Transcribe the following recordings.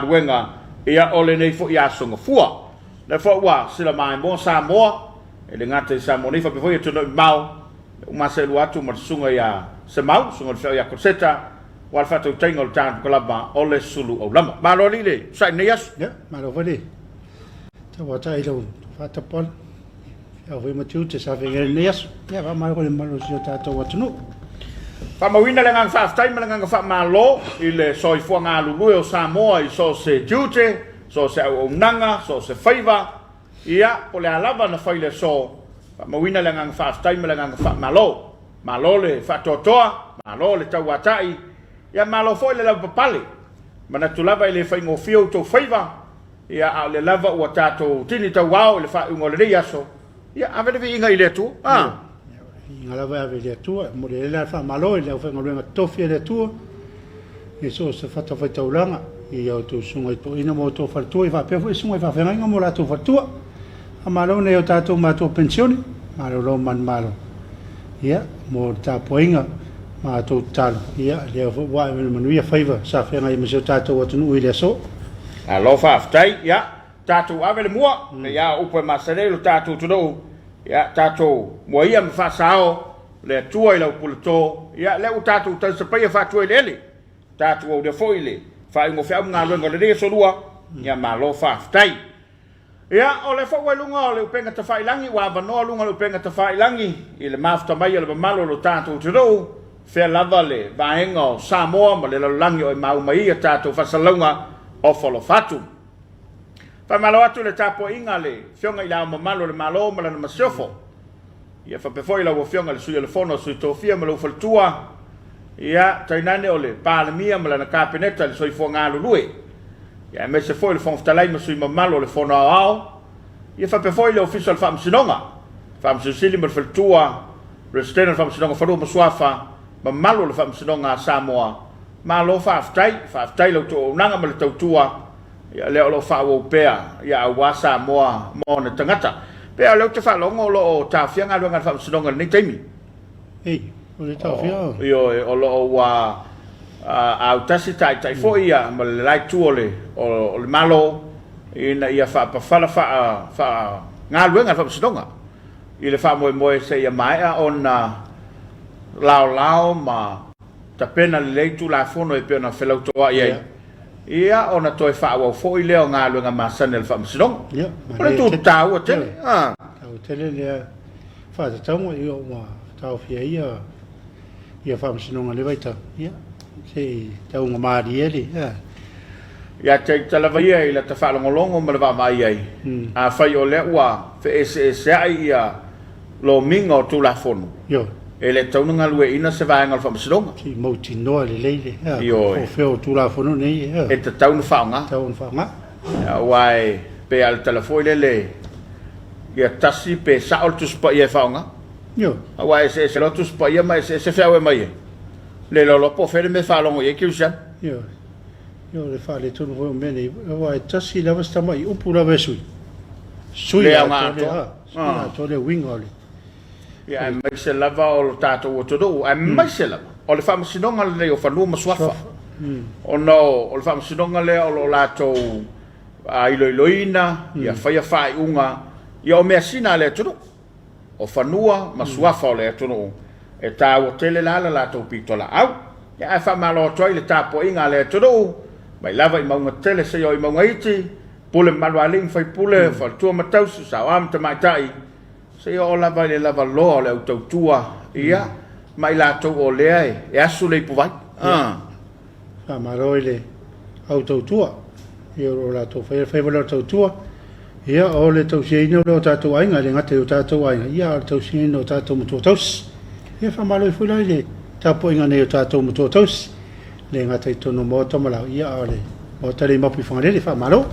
Galuega, ia o lenei foi aso gafua. O lea foi ua sila maimoa Samoa, e le gata i Samoa nei faapea foi atunuu mamao, uma selua atu ma le susuga ia Semau, susuga i le Feau ia Koseta, aua le faatautaiga o le tatou kalama o le sulu aulama. Malo alii le onosai i lenei aso. Ia, malo foi le tauatai i lau faatapuala. Feau foi ma tiute sa feagai i lenei aso. Ia, faamalo foi i le mamalu o si o tatou atunuu. Faamauina le agaga faafetai ma le agaga faamalo i le soifua galulue o Samoa i so o se tiute, so o se auaunaga, so o se faiva, ia, po o le a lava na fai i le aso, faamauina le agaga faafetai ma le agaga faamalo. Malo le faatoatoa, malo le tauatai, ia malo foi le lavapapale. Manatu lava e le faigofie outou faiva, Ia, a o lea lava ua tatou tini tauao i le faaiuga o lenei aso, ia, ave le viiga i le Atua. A. Ia, o le viiga lava e ave i le Atua. E momoli ai la le faamalo i le aufaigaluega totofi a le Atua i so o se fatafaitaulaga, i a outou susuga i toeaiina ma outou faletua, ia faapea foi susuga i faafeagaiga ma o latou faletua. Faamalo i nai o tatou matua penisione, malolo manumalo, ia, mo le tapuaiga ma a outou tatalo, ia, lea foi ua ae ma le manuia faiva sa feagai ma si o tatou atunuu i le aso. Malo faafetai, ia, tatou ave le mua, ia, o upu e masani ai lo tatou atunuu, ia, tatou muaia ma faasao le Atua i lau puleto, ia, lea ua tatou talisapaia faatuaeleele, tatou aulia foi le faaiuga o feau ma galuega o lenei aso lua, ia, malo faafetai. Ia, o lea foi ua i luga o le upega tafailagi, ua avanoa luga o le upega tafailagi i le mafuta mai o le mamalu o lo tatou atunuu, fea lava le vaega o Samoa ma le lalolagi o e mau mai ai a tatou faasalalauga ofa alofa atu. Faamalo atu i le tapuaiga a le Afioga i Le Ao Mamalu o le Malo ma Lana Masiofo. Ia faapea foi lau Afioga i le Sui o le Fono a Sui Tofia ma lou faletua, ia tainane o le Palemia ma lana Kapeneta i le soifua galulue, ia aemaise foi le Fofoga Fetalai ma sui mamalu o le Fono Aoao, ia faapea foi le Ofisa o le Faamasinoga, Faamasino Sili ma le faletua, Peresetene o le Faamasinoga o Fanua ma Suafa, mamalu o le Faamasinoga a Samoa. Malo faafetai, faafetai i la outou auaunaga ma le tautua. Ia, lea o lo o faaauau pea, ia, aua Samoa ma ona tagata. Pei lava o lea ou te faalogo o lo o taofia galuega a le Faamasinoga i lenei taimi. Ei, o le taofia o. Ioe, o lo o ua autasi taitai foi ia ma le la itu o le, o le Malo ina ia faapafala faa, faa galuega a le Faamasinoga i le faamoemoe seia maea ona laolao ma tapena lelei Tulafono e pei ona felautoai ai. Ia, ona toe faaauau foi lea o galuega masani a le Faamasinoga. Ia, O le itu taua tele. A. Taua tele lea faatatauga, ia ua taofia ai ia, ia Faamasinoga i le vaitau, ia, se i taugamalie le, a. Ia te ita lava ia i lata faalogologo ma le vaavaai ai, afai o lea ua feeseeseai ia lomiga o Tulafono, Ioe. E le tatau ona galueaiina se vaega o le Faamasinoga. Se i mautinoa lelei le Ioe. po o fea o Tulafono nei e tatau ona faaaoga. Tatau ona faaaoga. Aua e pei lava o le tala foi lele, ia tasi pe sao le Tusi Paia e faaaoga. Ioe. Aua e eseese loa Tusi Paia ma eseese feau e aumai ai. Le iloa loa po o fea le mea e faalogo i ai kerisiano. Ioe. Ioe, o le faaletonu foi o mea nei, aua e tasi lava si tamai upu lava e sui. Sui Le aoga atoa. Sui atoa le uiga o le. Ia, aemaise lava o lo tatou atunuu, aemaise lava o le Faamasinoga lenei o Fanua ma Suafa, ona o le Faamasinoga lea o lo o latou iloiloina, ia faia faaiuga, ia o measina a le atunuu, o fanua ma suafa o le atunuu, e taua tele la le latou pitolaau. Ia, ae faamalo atu ai i le tapuaiga a le atunuu, mai lava i mauga tetele seia oo i mauga iti, pule mamalu a alii ma faipule, faletua ma tausi, saoa ma tamaitai, Seia oo lava i le lavaloa o le au tautua, ia, ma i latou o lea e asu le ipuvai. Ia, faamalo i le au tautua, ia o lo o latou faia le faiva lea o le tautua, ia o le tausiaina lea o tatou aiga, e le gata i o tatou aiga, ia a o le tausiaina o tatou matua tausi. Ia faamalo ai foi la i le tapuaiga nei o tatou matua tausi, e le gata i totonu o Maota ma Laoi, ia a o le Maota lea i Mapu i Fagalele, faamalo.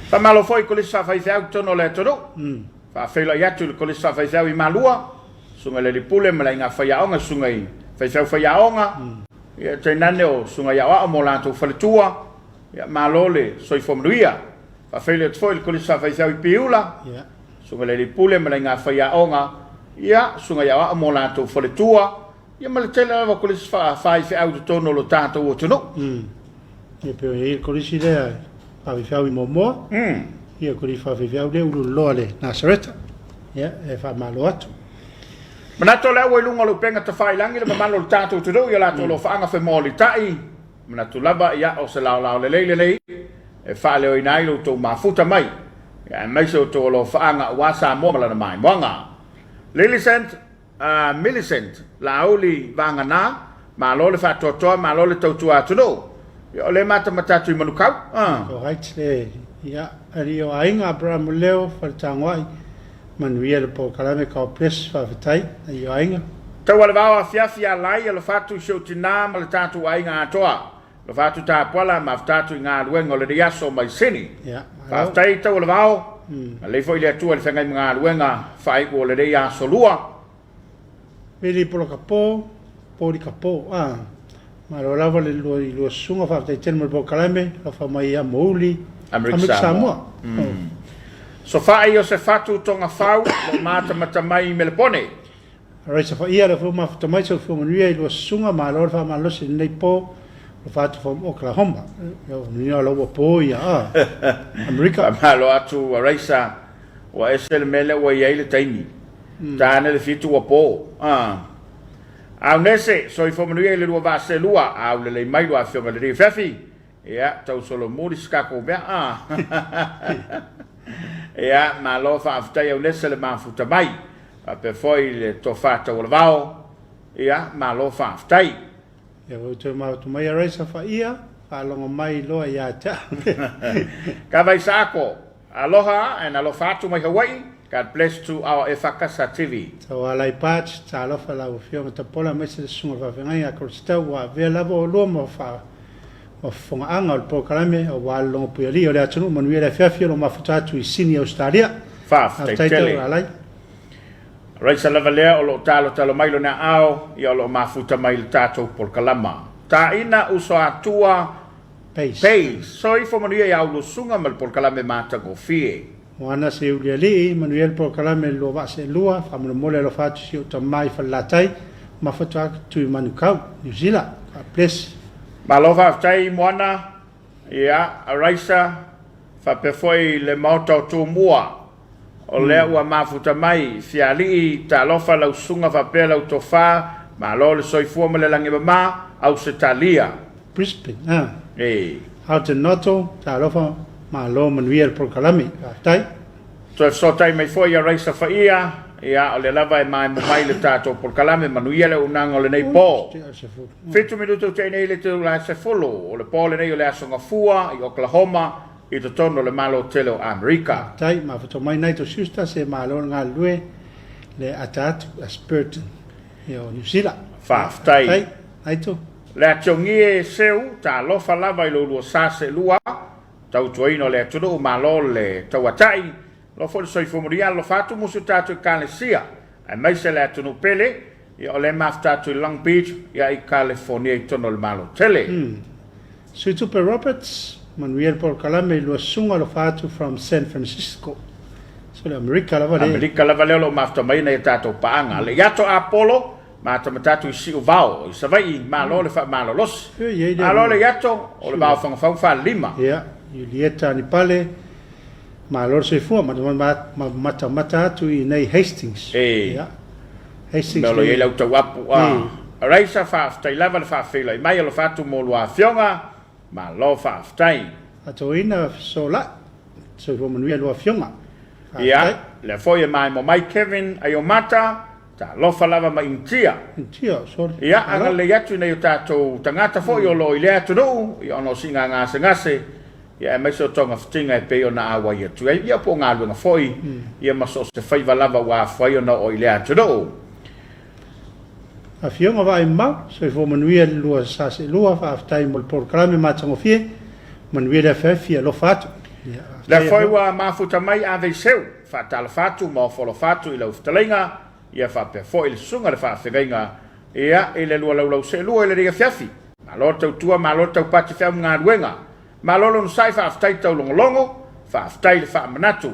Faamalo foi i Kolisi Faafaifeau i totonu o le atunuu. Faafeiloai atu i le Kolisi Faafaifeau i Malua, Susuga i le Alii Pule ma le Aiga Faiaoga, Susuga i Faifeau Faiaoga, ia tainane o Susuga i Aoao ma o latou faletua, ia malo le soifua manuia. Faafeiloai atu foi i le Kolisi Faafaifeau i Piula, Susuga i le Alii Pule ma le Aiga Faiaoga, ia Susuga i Aoao ma o latou faletua, ia ma le tele lava o Kolisi Faafaifeau i totonu o lo tatou atunuu. Ia pei ona i ai le Kolisi lea. Faafeifeau i Moamoa, ia ko le faafeifeau lea ululoa le Nasareta. Ia, e faamalo atu. Manatu o lea ua i luga o le upega tafailagi le mamalu o le tatou atunuu i o latou alofaaga femolitai. Manatu lava, ia, o se laolao lelei lenei e faaleoina ai lo outou mafuta mai, ia, aemaise o outou alofaaga aua Samoa ma lana maimoaga. Lilicent, uh, Millicent, Laauli Vagana, malo le faatoatoa, malo le tautua atunuu. Ia, o lea matamata atu i Manukau. Ah. Alright, le, ia, alii o aiga Abraham Leo, Faletagoai, manuia le polokalame, God bless, faafetai, alii o aiga. Taualevao afiafi alai alofa atu i si ou tinā ma le tatou aiga atoa. Alofa atu Tapuala, mafuta atu i galuega o lenei aso mai Sini. Ia, malo. Faafetai Taualevao, alei foi le Atua i le feagai ma galuega faaiu o lenei aso lua. Vili Polokapō, Polikapō, a. Malo lava le lua i lua susuga, faafetai tele mo le polokalame, alofa mai ia Mouli, Amerika Samoa. Sofa'i Iosefatu Togafau, lo matamata mai i Melepone. Raisa Faia, le afua mafuta mai, soifua manuia i lua susuga, malo le faamalolosi i lenei po, alofa atu from Oklahoma. Ia, manuia o la ua po ia, a. Amerika. Faamalo atu Raisa, ua ese le mea lea ua i ai le taimi. Ta ane le 7 ua po. A. Aunese, soifua manuia i le lua vaa selua, aulelei mai lua afioga i le Rifefi. Ia, tau solomuli se tatou mea. A. Ia, malo faafetai Aunese le mafuta mai. Faapea foi le tofa taualavao. Ia, malo faafetai. Ia ua toe mafuta mai a Raisa Faia, faalogo mai loa ia te au. Kava Isaako, Aloha and alofa atu mai Hawaii, God bless to our Efakasa TV. Tauala i Patch, talofa lau Afioga Tapola aemaise le Susuga Faafeagaiga a Kolositau ua avea lava oulua ma fa ma fofogaaga o le polokalame aua le logopuialii o le atunuu. Manuia le afiafi o lo o mafuta atu i Sini, Ausetalia. Faafetai Faafetai tele. Taualai. Raisa lava lea o lo o talotalo mai lona aao, ia o lo o mafuta mai le tatou polokalama. Taina uso atua Pace. Pace. Soifua manuia ia Ulusuga ma le polokalame matagofie. Moana Seulialii, manuia le polokalame le lua vaa seelua, faamolemole alofa atu si ou tama i Falelatai, mafuta atu i Manukau, New Zealand. God bless. Malo faafetai Moana, ia Raisa, faapea foi le Maota o Tumua. O lea ua mafuta mai, Fialii, talofa lau susuga faapea lau tofa, malo le soifua ma le lagi mama, Ausetalia. Brisbane, a. E. Alton Noto, talofa, malo manuia le polokalame. Faafetai. Toe fesootai mai foi ia Raisa Faia, ia o lea lava e maemo mai le tatou polokalame, manuia le auaunaga o lenei po. 7 minute ua tea nei le itula 10 o le po lenei o le Aso Gafua i Oklahoma, i totonu o le Malo tele o Amerika. Faafetai, mafuta mai Naito Schuster se malo le galulue le ata atu Ashburton ia o Niu Sila. Faafetai. Faafetai Naito. Le atiogie seu, talofa lava i lo lua sa seelua, tautuaina o le atunuu, malo le tauatai, lo foi le soifua manuia, alofa atu musu tatou ekalesia, aemaise le atunuu pele, ia o lea mafuta atu i Long Beach, ia i California i totonu o le Malo tele. Suitupe Roberts, manuia le polokalame i lua susuga alofa atu from San Francisco. So le Amerika lava le. Amerika lava lea o lo o mafuta mai nai a tatou paaga. Le Iato Apollo, matamata atu i Siuvao, i Savaii, malo le faamalolosi. Malo le Iato, o le vao Fagafau falelima. Ia, Julieta Anipale, malo le soifua, matamata atu i nei Hastings. E. Ia. Hastings. Mea o lo o i ai lau tauapu. Raisa, faafetai lava le faafeiloai mai, alofa atu mo lua afioga, malo faafetai. Atoina fesolai, soifua manuia lua afioga. Ia, lea foi e maemo mai Kevin Aiomata, talofa lava ma Initia. Initia, sorry. Ia, agalelei atu i nai o tatou tagata foi o lo o i lea atunuu, ia ona o siiga gasegase, ia aemaise o togafitiga e pei ona auai atu ai, ia po o galuega foi, ia ma so o se faiva lava ua afua ai ona oo i lea atunuu. Afioga Vaaimau, soifua manuia le lua sa seelua, faafetai mo le polokalame matagofie, manuia le afiafi, alofa atu. Ia, Lea faafetai foi afioga. ua mafuta mai Aveiseu, faatalofa atu ma ofo alofa atu i lau fetalaiga, ia faapea foi le susuga le faafegaiga, ia, i le lua laulau seelua i lenei afiafi. Malo le tautua, malo le taupati feau ma galuega. Malo le onosai, faafetai taulogologo, faafetai le faamanatu.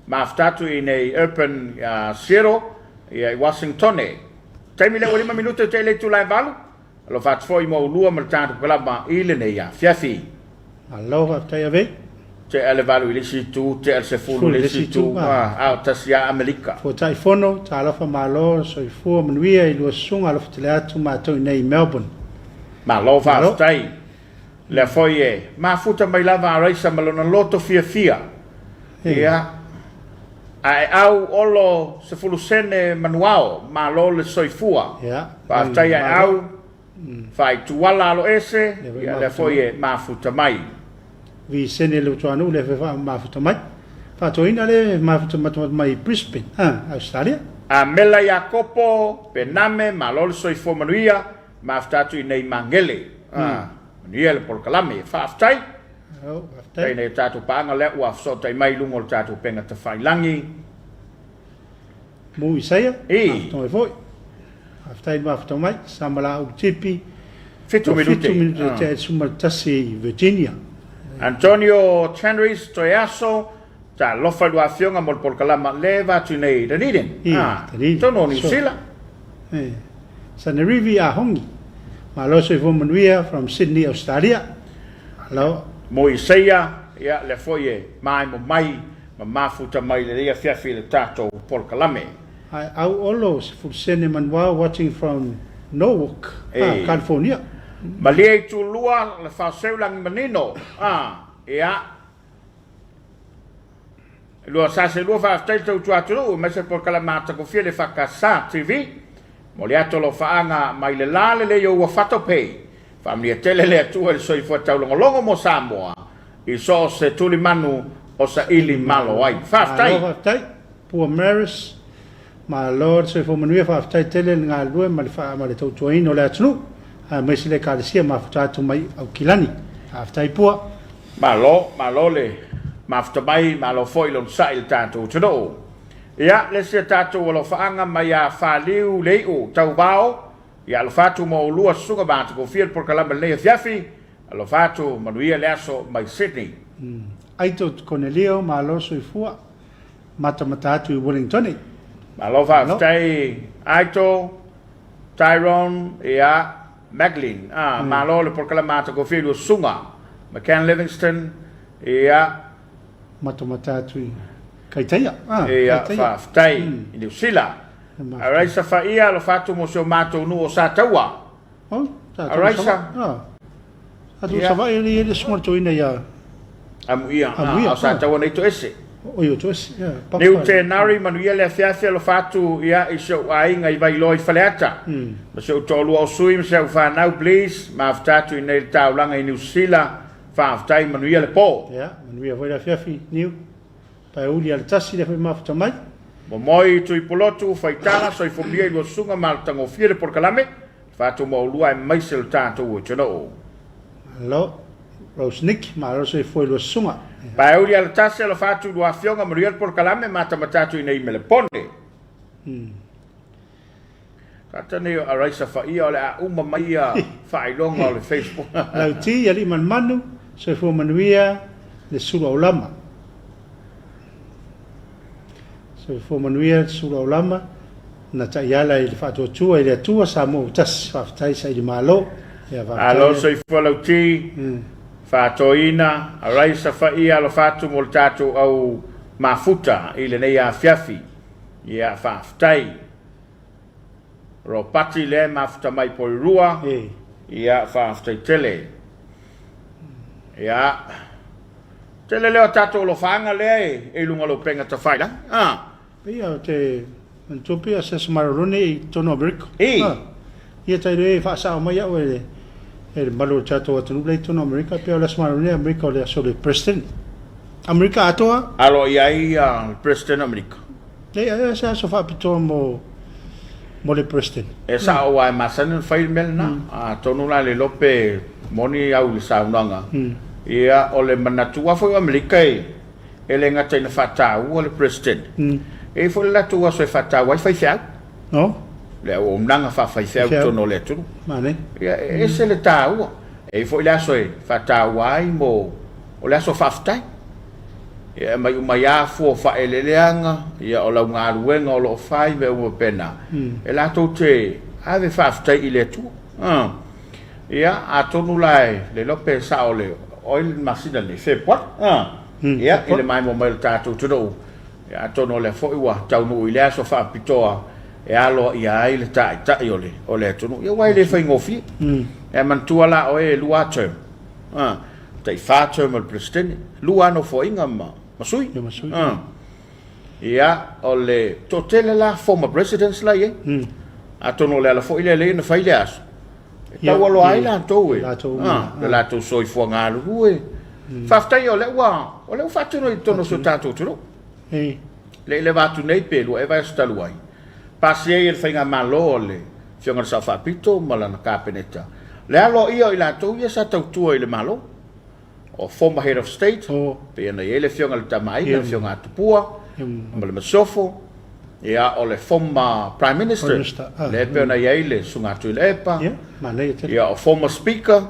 Mafuta atu i nei Urban Seattle, ia i Washingtone. Taimi lea ua 5 minute ua tea i le itula e 8, alofa atu foi mo ulua ma le tatou kalama i lenei afiafi. Malo faafetai Avei. Tea le 8 i le isi itu, tea le 10 i le isi itu, a o tasi lava Amerika. Fuatai Fono, Talofa Malo, Soifua Manuia i lua susuga alofa tele atu matou i inei i Melbourne. Malo faafetai. Lea foi e mafuta mai lava a Raisa ma lona loto fiafia. Ia. Ae au Olo 10 sene manuao, malo le soifua. Faafetai Aeau. Faaituala aloese, ia lea foi e mafuta mai. Visene Lutuanuu lea foi faamafuta mai. Faatoina le mafuta matamata mai Brisbane, Australia. Amela Iakopo, Pename, malo le soifua manuia, mafuta atu i nei Magele. Manuia le polokalame. Faafetai. Faafetai. Nei tatou paaga lea ua fesootai mai i luga o le tatou upega tafailagi. Mu Isaia, mafuta mai foi. Faafetai le mafuta mai. Samala Tipi, 7 minute. 7 minute te 11 i Virginia. Antonio Chandris Toeaso, talofa i lua afioga mo le polokalama le va atu nei Dunedin. Dunedin. Tonu o New Zealand. Sanerivi Ahongi, malo soifua manuia from Sydney, Australia. Malo. Mo Isaia, ia lea foi e maemo mai ma mafuta mai le afiafi le tatou polokalame. Ai au Olo 10 sene manuao watching from Norwalk, California. Malie i tulua le faoseu lagi manino. Ia. Lua sa se lua faafetai tautua atunuu aemaise polokalame matagofie le EFKS TV. Mo le ato lo faaaga mai le la lelei o ua fatopei. Faamanuia tele le Atua i le soifua taulogologo mo Samoa i so o se tulimanu o saili malo ai. Faafetai. Malo faafetai. Pua Maris, malo le soifua manuia, faafetai tele le galulue ma le ma le tautuaina o le atunuu. Aemaise le ekalesia mafuta atu mai Aukilani. Faafetai Pua. Malo, malo le mafuta mai, malo foi lona sa'i le tatou atunuu. Ia, le isi a tatou alofaaga mai a Faliu Lei'u Tauvao, ia alofa atu mo ulua susuga ma atagofie le polokalame lenei afiafi, alofa atu manuia le aso mai Sydney. Aito Konelio, malo soifua, matamata atu i Wellington. Malo faafetai Aito, Tyrone, ia, Maglin, malo le polokalame atagofie lua susuga, McCann Livingston, ia, Matamata atu i Kaitaia. Ia, faafetai i Niu Sila. Araisa Faia, alofa atu mo si o matou nuu o Sataua. Araisa. Atu Savaii le le susuga toeaina ia Amuia, o Sataua nei toese. O i o toese. Niu Tenari, manuia le afiafi, alofa atu ia i si ou aiga i Vailoa i Faleata. Ma si ou toalua o Sui ma si au fanau, please. Mafuta atu i nei le taulaga i Niu Sila. Faafetai, manuia le po. Ia, manuia foi le afiafi, Niu. Paeuli a le tasi le foi mafuta mai. Momoi Tuipolotu, faitala, soifua manuia i lua susuga ma le tagofie le polokalame. Faatu ma ulua e maise le tatou atunuu. Malo. Rose Nick, malo soifua i lua susuga. Paeuli a le tasi, alofa atu i lua afioga, manuia le polokalame, matamata atu i nei Melepone. Kata nei o Araisa Faia o le a uma mai ia faailoga o le Facebook. Lauti, alii manumanu, soifua manuia le sulu aulama. Soifua manuia le sulu aulama, na taiala i le faatuatua i le Atua Samoa ua tasi, faafetai saili malo. Ia, faafetai. Alo soifua Lauti, faatoina, Araisa Faia alofa atu mo le tatou au mafuta i lenei afiafi. Ia, faafetai. Ropati lea e mafuta mai Porirua. Ia, faafetai tele. Ia, tele lea o tatou alofaaga lea e i luga o le upega tafailagi. Ia, o te manatua pei o se aso malolo nei i totonu o Amerika. Ia tai le faasao mai au e le malu o le tatou atunuu lea i totonu o Amerika, pei o le aso malolo nei Amerika o le aso o le President. Amerika atoa. Alo i ai le President o Amerika. E se aso faapitoa mo le President. E sao aua e masani ona fai le mea lena. Atonu la le iloa pe moni au i le saunoaga. Ia, o le manatu aua foi o Amerika e le gata ina faataua le President. E i ai foi le latou aso e faataua ai faifeau. Le auaunaga faafaifeau i totonu o le atunuu. Ia, e ese le taua. E i ai foi le aso e faataua ai mo o le aso faafetai. Ia, e aumai uma ai lava fua o faaeleeleaga, ia o lau galuega o lo o fai, mea uma faapena, e latou te ave faafetai i le Atua. Ia, atonu la e le iloa pe sao le o ai le masina lenei, Fepuari. Ia, i le maimoa mai o le tatou atunuu, ia atonu o lea foi ua taunuu i le aso faapitoa e aloaia ai le Taitai o le, o le atunuu. Ia aua e le faigofie. Ae manatua la oe e lua lava term, a, tai fa term o le Peresetene, lua lava nofoaiga ma, ma sui. Ia, ma sui. A. Ia, o le toatele la former presidents la e i ai. Atonu o le ala foi lea lea na fai le aso, e taualoa ai latou e, le latou soifua galulue. Faafetai o lea ua, o lea ua faatino i totonu o si o tatou atunuu. Le i leva atu nei pe lua ea vaiaso talu ai, pasia ai e le faigamalo a le Afioga i le Sao Faapito ma lana Kapeneta le aloaia o i latou ia sa tautua i le Malo, o former Head of State, pei ona i ai le Afioga i le Tama a Aiga, le Afioga a Tupua ma le Masiofo, ia, o le former Prime Minister, lea e pei ona i ai le Susuga a Tuilaepa, ia, o former Speaker,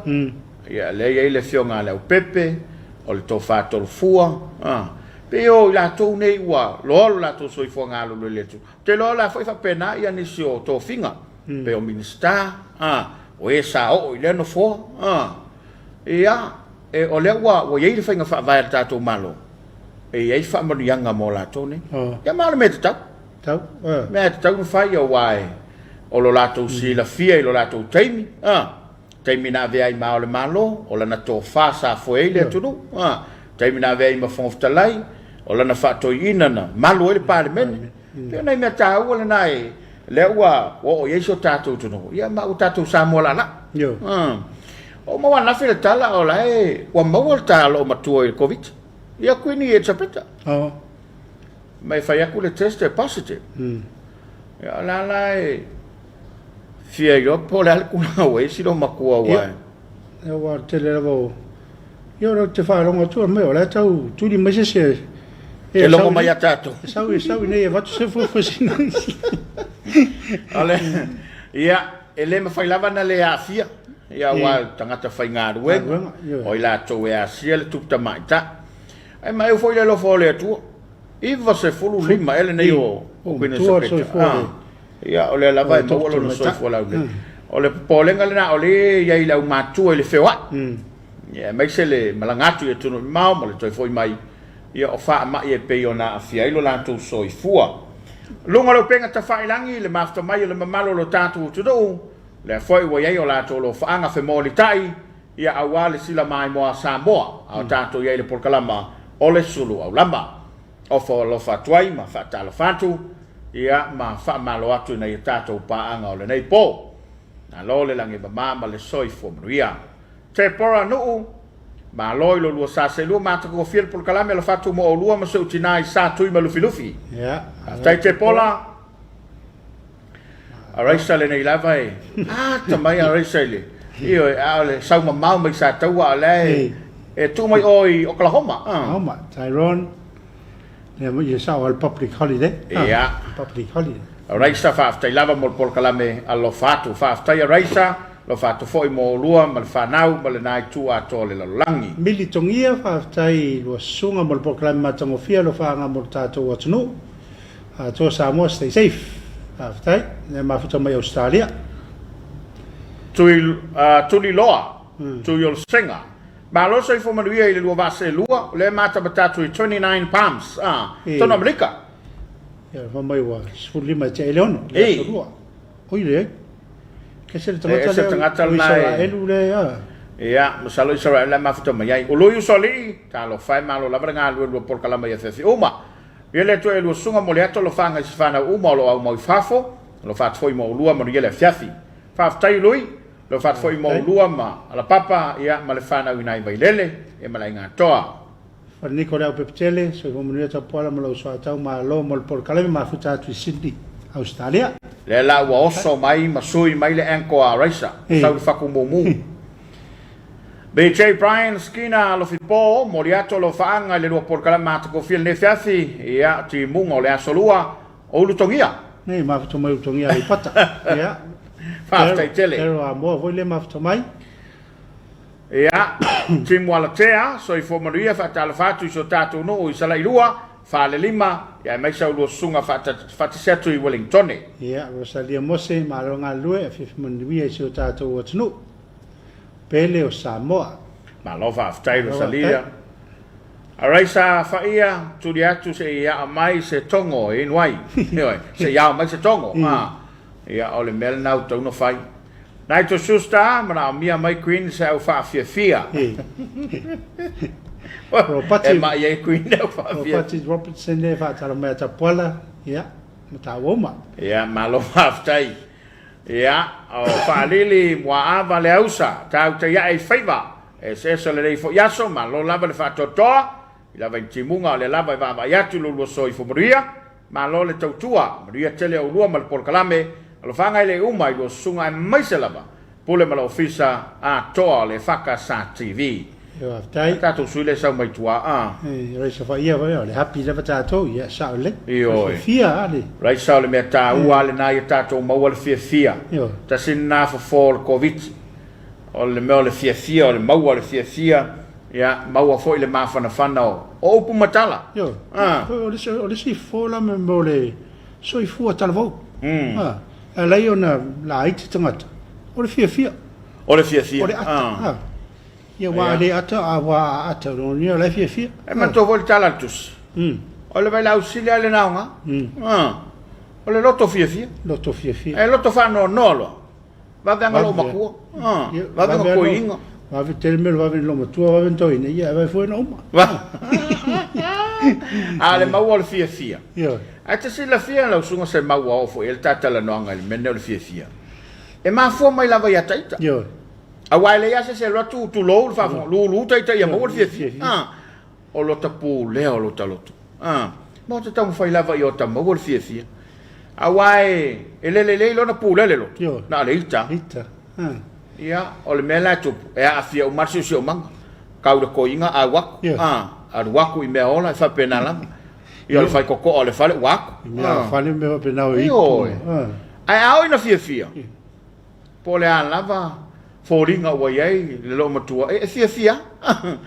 ia, lea e i ai le Afioga a Leaupepe, o le Tofa Tolofua, a, pei o i latou nei ua loa lo latou soifua galulue i le atunuu. Ou te iloa o la foi e faapena ia nisi o tofiga, pei o Minisita, a, o e sa oo i lea nofoa, a. Ia, e, o lea ua, ua i ai le faiga faavae a le tatou Malo, e i ai faamanuiaga mo latou nei. Oh. Ia, ma o le mea tatau. Tau. Eh. Mea tatau na fai, aua e, o lo latou mm. silafia i lo latou taimi, ah, taimi na avea ai ma o le Malo, o lana tofa sa foe ai le atunuu, ah, taimi na avea ai ma Fofoga Fetalai, o lana faatoiina na malu ai le Palemene. Mm. Pei o nai mea taua lena e, lea ua oo i ai si o tatou atunuu, ia ma ua tatou Samoa laalaa. Io. O maua anafi le tala o la e ua maua le ta loomatua i le Koviti. Ia Kuini Elisapeta. Oh. Ma e fai atu le test e positive. Ia o la la e fia iloa po o le a le tulaga ua i ai si loomatua ua Ia. Ia ua tele lava o Ia o te faalogo atu mai o la e tau tuli mai se isi e logo mai ia tatou. E sau e sau nei e avatu se fuafuasina. O le ia e le mafai lava ona le aafia ia aua o tagata faigaluega o i latou e asia le tupu tamaitai. Ae maeu foi le alofa o le Atua. 95 ea lenei o Queen Elizabeth. Ia o lea lava e maua lona soifua laulelei. O le popolega lena o lea e i ai le aumatua i le feoai. Ia aemaise le malaga atu i atunuu mamao ma le toe foi mai, ia o faamai e pei ona aafia ai lo latou soifua. Luga o le upega tafailagi, le mafuta mai o le mamalu o lo tatou atunuu, lea foi ua i ai o latou alofaaga femolitai, ia aua le sila maimoa a Samoa, a o tatou i ai i le polokalama o le Sulu Aulama. Ofo alofa atu ai ma faatalofa atu, ia ma faamalo atu i nai a tatou paaga o lenei po. Malo le lagi e mama ma le soifua manuia. Tepora Nuu, Malo i lo lua sa seelua matagofie le polokalame alofa atu mo oulua ma si ou tina i Sa Tui ma Lufilufi. Faafetai Tepola. Araisa lenei lava e ata mai Araisa i le ioe a o le sau mamao mai Sataua a o la e e tuu mai o i Oklahoma. Oklahoma, Tyrone. Ia ia sao lava le public holiday. Ia. Public holiday. Raisa, faafetai lava mo le polokalame alofa atu. Faafetai a Raisa, alofa atu foi mo oulua ma le fanau ma lena itu atoa o le lalolagi. Mili Togia, faafetai i lua susuga mo le polokalame matagofie alofaaga mo le tatou atunuu. Atoa Samoa stay safe. Faafetai. Lea mafuta mai Ausetalia. Tui, Tuliloa, Tuiolosega. Malo soifua manuia i le lua vaa seelua, o lea e matamata atu i 29 Palms, a, totonu o Amerika. Ia, fai mai ua 15 e tea i le ono, le aso lua. Oi leai. Ese le tagata lea, tagata o Isaraelu lea, a. Ia, masalo Isaraelu la e mafuta mai ai. O lui usoalii, talofa e, malo lava le galulue lua polokalama i afiafi uma. Ia le Atua e lua susuga mo le ata alofaga i si fanau uma o lo o aumau i fafo, alofa atu foi mo oulua manuia le afiafi. Faafetai Lui. Alofa atu foi mo oulua ma Alapapa ia ma le fanau i nai Vailele ia ma le aiga atoa. Faleniko Leaupepetele, soifua manuia Tapuala ma lou soatau malo mo le polokalame mafuta atu i Sydney, Ausetalia. Lea la ua oso mai ma sui mai le ankle a Raisa, sau le faku mumu. BJ Brian Skina Alofipo, momoli atu alofaaga i le lua polokalame matagofie lenei afiafi, ia timuga o le aso lua, O Ulutogia. Nei, mafuta mai Ulutogia Aleipata. Ia. Faafetai tele. Tero Amoa foi lea mafuta mai. Ia, Timu Alatea, soifua manuia, faatalofa atu i so tatou nuu i Salailua, Falelima, ia aemaise au lua susuga faatasi atu i Wellingtone. Ia, Rosalia Mose, malo galulue, afiafi manuia i si o tatou atunuu pele o Samoa. Malo faafetai Rosalia. Alright sa faia tuli atu se i aa mai se togo e inu ai. Ioe, se i ao mai se togo. Ah, ia o le mea lena ua tatau ona fai. Nigel Schuster, manaomia mai Queen se au faafiafia. Ropati, E mai ai Queen le au faafiafia. Ropati Robertson e faatala mai a Tapuala, ia, ma tāua uma. Ia, malo faafetai. Ia, o Faalili Muaava Leausa, tau taiae i faiva. Eseese o lenei foi aso, malo lava le faatoatoa, i lava i timuga o lea lava e vaavaai atu i lo lua soifua manuia. Malo le tautua, manuia tele oulua ma le polokalame, alofaga e le uma i lua susuga aemaise lava Pule ma le Ofisa atoa o le EFKS TV. Faafetai. A tatou sui lea e sau mai tua a. E Raisa faia foi o le happy lava tatou, ia sao lelei. Ioe. Fiafia a le. Raisa o le mea taua a lena ia tatou maua le fiafia. Ioe. Tasi lena fofo o le Koviti. O le mea o le fiafia, o le maua o le fiafia, ia maua foi le mafanafana o o upu ma tala. Ioe. A. O le isi fofo la mo le soifua talavou. A. E ala ai ona laiti tagata, o le fiafia. O le fiafia. O le ata. Ah. Ia ua le ata, a ua a ata, lona o la e fiafia. E manatua foi le tala a le tusi. O le vailaau sili lava lena aoga. O le loto fiafia. Loto fiafia. E loto faanoanoa loa. Vave aga lou matua. Vave aga toeaina. Vave tele mea o le vave i lou matua, vave na toeaina, ia e vave foi ona uma. A o le maua o le fiafia. Ioe. Ae te silafia lau susuga se mau ua oo foi i ai le ta talanoaga i le mea lenei o le fiafia. E mafua mai lava ia ita. Ioe. Aua e leai lava se isi e alu atu tulou le faafofoga, lulu ta ita ia maua le fiafia. O lota pulea o lota loto. Ma o te taumafai lava ia ota maua le fiafia. Aua e, e le lelei lona pulea le loto. Ioe. Na o le ita. Ita. Ia, o le mea la e tupu, e aafia uma le siosiomaga. Kau le koiga au aku. Ioe. Alu aku i mea ola, e faapena lava. Ia o le faikokoa o le fale ua aku. I mea o fale mea faapena o ipu. Ioe. Ae a oo ina fiafia, po o le a lava foliga ua i ai le loomatua, e fiafia lava.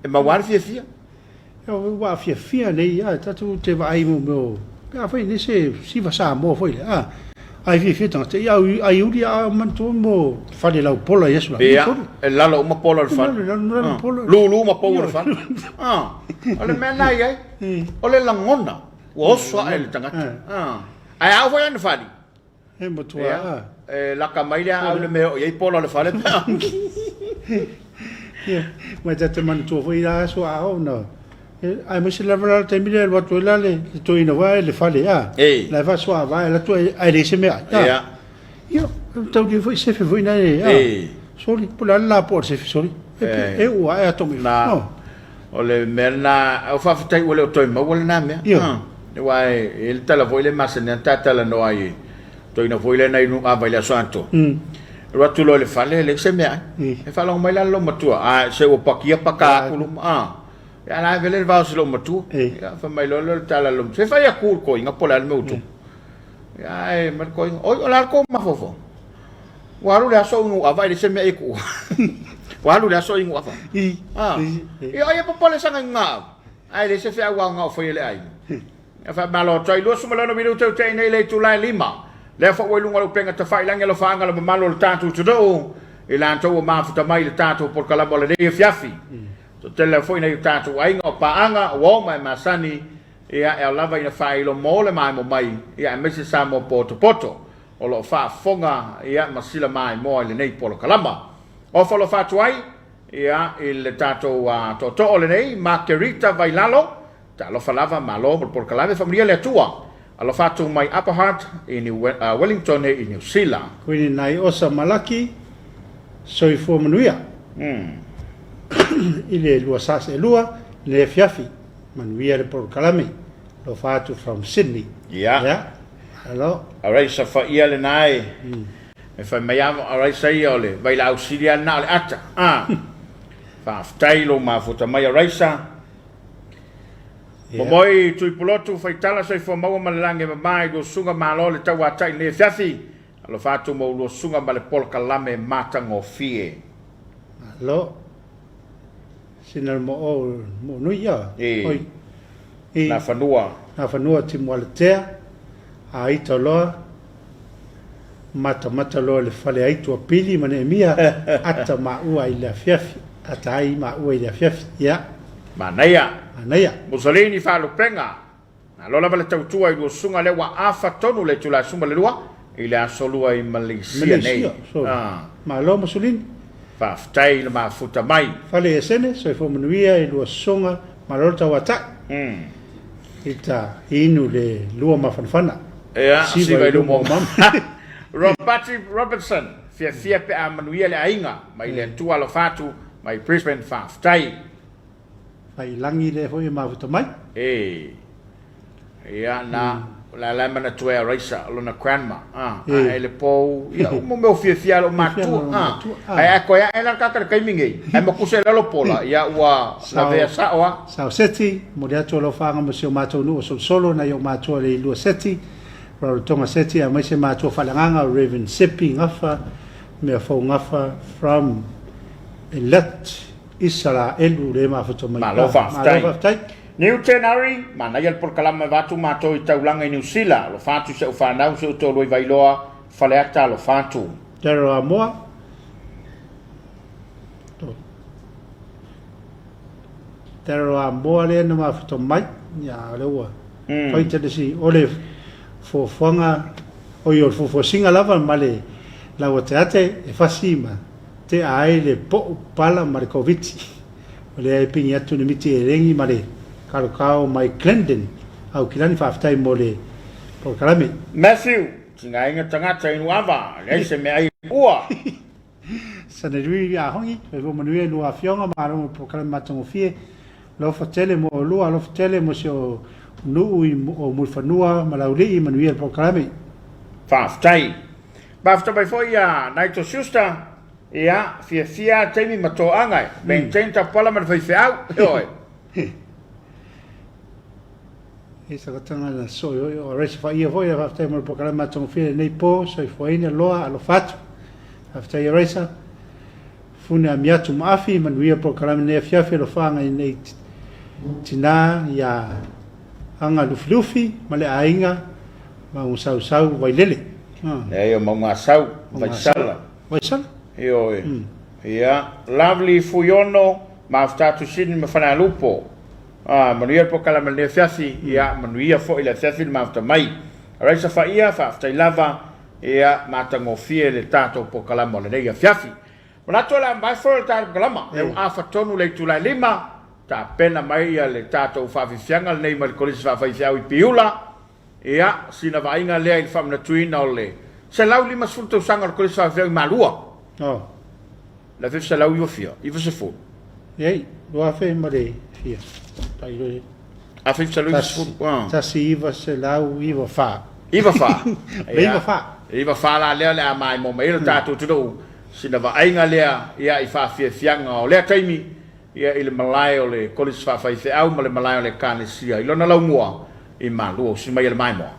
E maua lava le fiafia. Ua fiafia nei a tatou te vaai mo mea o pe afai nei se siva Samoa foi lea a ai fiafia tagata ia ai uli a manatua mo fale lau pola i aso la. Ia, e lalo uma pola o le fale. Lulu ma pou o le fale. O le mea lena e i ai, o le lagona ua oso ae le tagata. Ae a oo foi la ina fali, E matua a. E laka mai le aau i le mea e oo i ai pola o le fale pe a. Ia, ma e ta te manatua foi la aso a oo na, aemaise lava la le taimi lea e alu atu ai la le toeaina foi ae le fale a. Ei. La e faasoava ae alu atu ae leai se meaai a. Ia. Ia, tau foi sefe foi na e a. Ei. Soli, po o le a le lapoa o le sefe soli. E ua ae ato mai. Na, o le mea lena, o faafetai ua le o toe maua lena mea. Ioe. Aua e i ai le tala foi lea e masani ai ona ta talanoa ai i toeaina foi lea na inu ava i le aso atoa. Alu atu loa i le fale e leai se meaai. E faalogo mai la le loomatua, a se ua pakia paka aku luma. Ia la e vele le vao o si loomatua. Ia fai mai loa lea o le tala a le loomatua, se fai aku i le koiga po o le a le mea ua tupu. Ia ae mai le koiga, oi o le a le kou mafaufau? Ua alu le aso o inu ava e leai se mea e kuua. Ua alu le aso o inu ava. Ia ai e popole saga inu ava. Ae leai se feau aoga o faia e le aiga. Ia faamalo atu ai 26 minute o tea nei le itula e 5. Lea foi ua i luga o le upega tafailagi alofaaga le mamalu o le tatou atunuu i latou ua mafuta mai i le tatou polokalama o lenei afiafi. Toatele foi nai o tatou aiga o paaga ua oma e masani ia e ao lava ina faailo mo le maemo mai ia aemaise Samoa potopoto. o lo o faafofoga ia ma sila maimoa i lenei polokalama. Ofa alofa atu ai ia i le tatou tootoo lenei Makerita Vailalo, talofa lava, malo mo le polokalame, faamanuia le Atua. Alofa atu mai Upper Hutt i New Wellington i Niu Sila. Kuini nai Osa Malaki, soifua manuia i le lua sas e lua i lenei afiafi. Manuia le polokalame. Alofa atu from Sydney. Ia. Yeah. Alo. Araisa faia lena e. E fai mai lava Araisa ia o le vailaau sili lava lena o le ata. Ah. Faafetai lou mafuta mai Araisa. Yeah. Momoi Tuipulotu faitala soifua maua ma le lagi e mama i lua susuga malo le tauatai i lenei afiafi. Alofa atu mo lua susuga ma le polokalame matagofie. Malo. Sina le moo moo nui ia. I. Oi. I. Nafanua. Nafanua Timualetea, a ita loa, matamata loa le fale aitu a Pili ma Neemia, ata maua i le afiafi, ata ai maua i le afiafi. Ia. Manaia. Manaia. Mussolini Faalupega. Malo lava le tautua i lua susuga lea ua afa tonu le itula e 12 i le aso lua i Malaysia nei. Malaysia, sorry. Malo Mussolini. Faafetai i le mafuta mai. Fale Esene, soifua manuia i lua susuga, malo le tauatai. Ita inu le lua mafanafana. Ia, siva i luma o mama. Robati Robertson, fiafia pe a manuia le aiga, mai le Atua alofa atu, mai Brisbane, faafetai. Faiilagi lea foi e mafuta mai. E. Ia, na, o la la e manatua ia Raisa, o lona grandma, a, a e le pou, ia, uma mea o fiafia lou matua, a, ae a koe ae la kaka le taimi nei, ae makusa i lalo pola, ia, ua lavea sao a. Sao Seti, momoli atu alofaaga mo si o matou nuu o Solosolo, nai ou matua le Ilua Seti, Rarotonga Seti, aemaise matua faaleagaga o Rev. Sepi Gafa, Meafou Gafa from Eilat. Isaraelu le mafuta mai. Malo faafetai. Malo faafetai. New Tenari, manaia le polokalame avatu matou i taulaga i Niu Sila, alofa atu i si au fanau, si ou toalua i Vailoa, Faleata, alofa atu. Daryl Amoa. Daryl Amoa lea na mafuta mai. Ia, lea ua fai tele si, o le fuafuaga, oi o le fuafuasiga lava ma le lauateate e fasi ma Tea ai le poʻu pala ma le Koviti. O lea e pigi atu le miti elegi ma le kalokao mai Glendon, Aukilani. Faafetai mo le polokalame. Matthew, Tigaina tagata inu ava, leai se meaai ua. Sanelui Ahongi, Soifua manuia i lua afioga, malo mo le polokalame matagofie. Alofa tele mo olua, alofa tele mo si o nuu i o Mulifanua ma Laulii, manuia le polokalame. Faafetai. Mafuta mai foi ia Nigel Schuster, ia, fiafia lava taimi ma toaga e maintain tapuala ma le faifeau, ioe. E sakatanga na soi oi o Raisa Faia foi, faafetai mo le polokalame matagofie lenei po, soifuaina loa, alofa atu. Faafetai ia Raisa. Fune Amiatu ma Afi, manuia polokalame nei afiafi alofaaga i nei tina ia Aga Lufilufi ma le aiga Maugasausau Vailele. Leai o Maugasau, Vaisala. Vaisala? Ioe. Ia, Lovely Fuiono, mafuta atu Sydney ma Falealupo. Ah, manuia le polokalame lenei afiafi, ia, manuia foi le afiafi le mafuta mai. Raisa Faia, faafetai lava, ia, matagofie le tatou polokalame o lenei afiafi. Manatu o le a mavae foi le tatou polokalama, lea ua afa tonu le itula e 5, tapena mai ia le tatou faafiafiaga lenei mai le Kolisi Faafaifeau i Piula. Ia, sina vaaiga lea i le faamanatuina o le 150 tausaga o le Kolisi Faafaifeau i Malua. Oh. Le 1990 fia, 90. Ei, 2000 ma le fia. Tai le. 1990. Ah. 1994. Iva fa. Le iva fa. Iva fa la lea le a mai mo mai le tatou atunuu. Sina vaaiga lea ia i faafiafiaga o lea taimi ia i le malae o le Kolisi Faafaifeau ma le malae o le Ekalesia i lona laumua i Malua usi mai e le maimoa.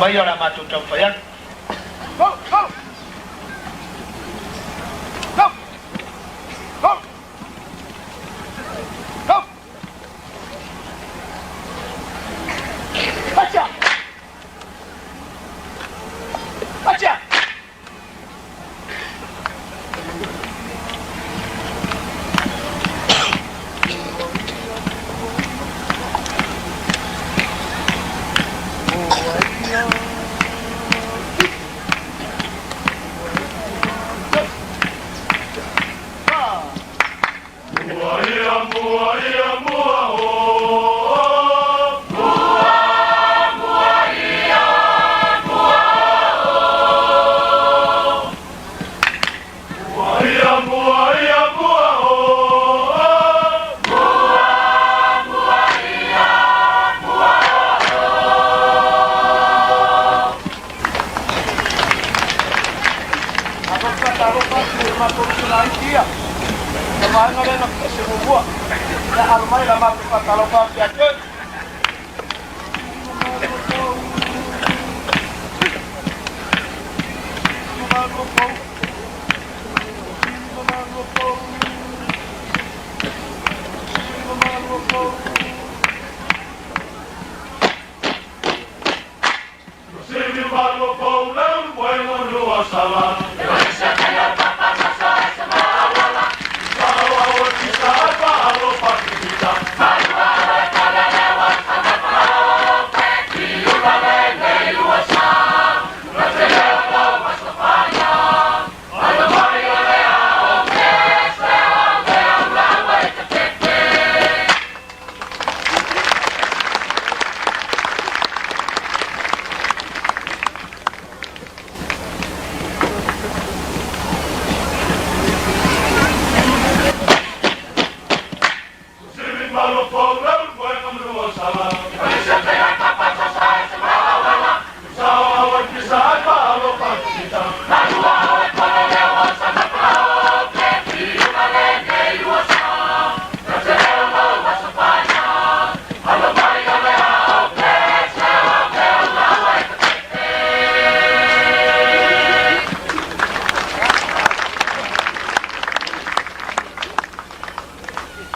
maia o le a matou taumafai atu. Go! Go! Go! Go! Go! Atia! Atia!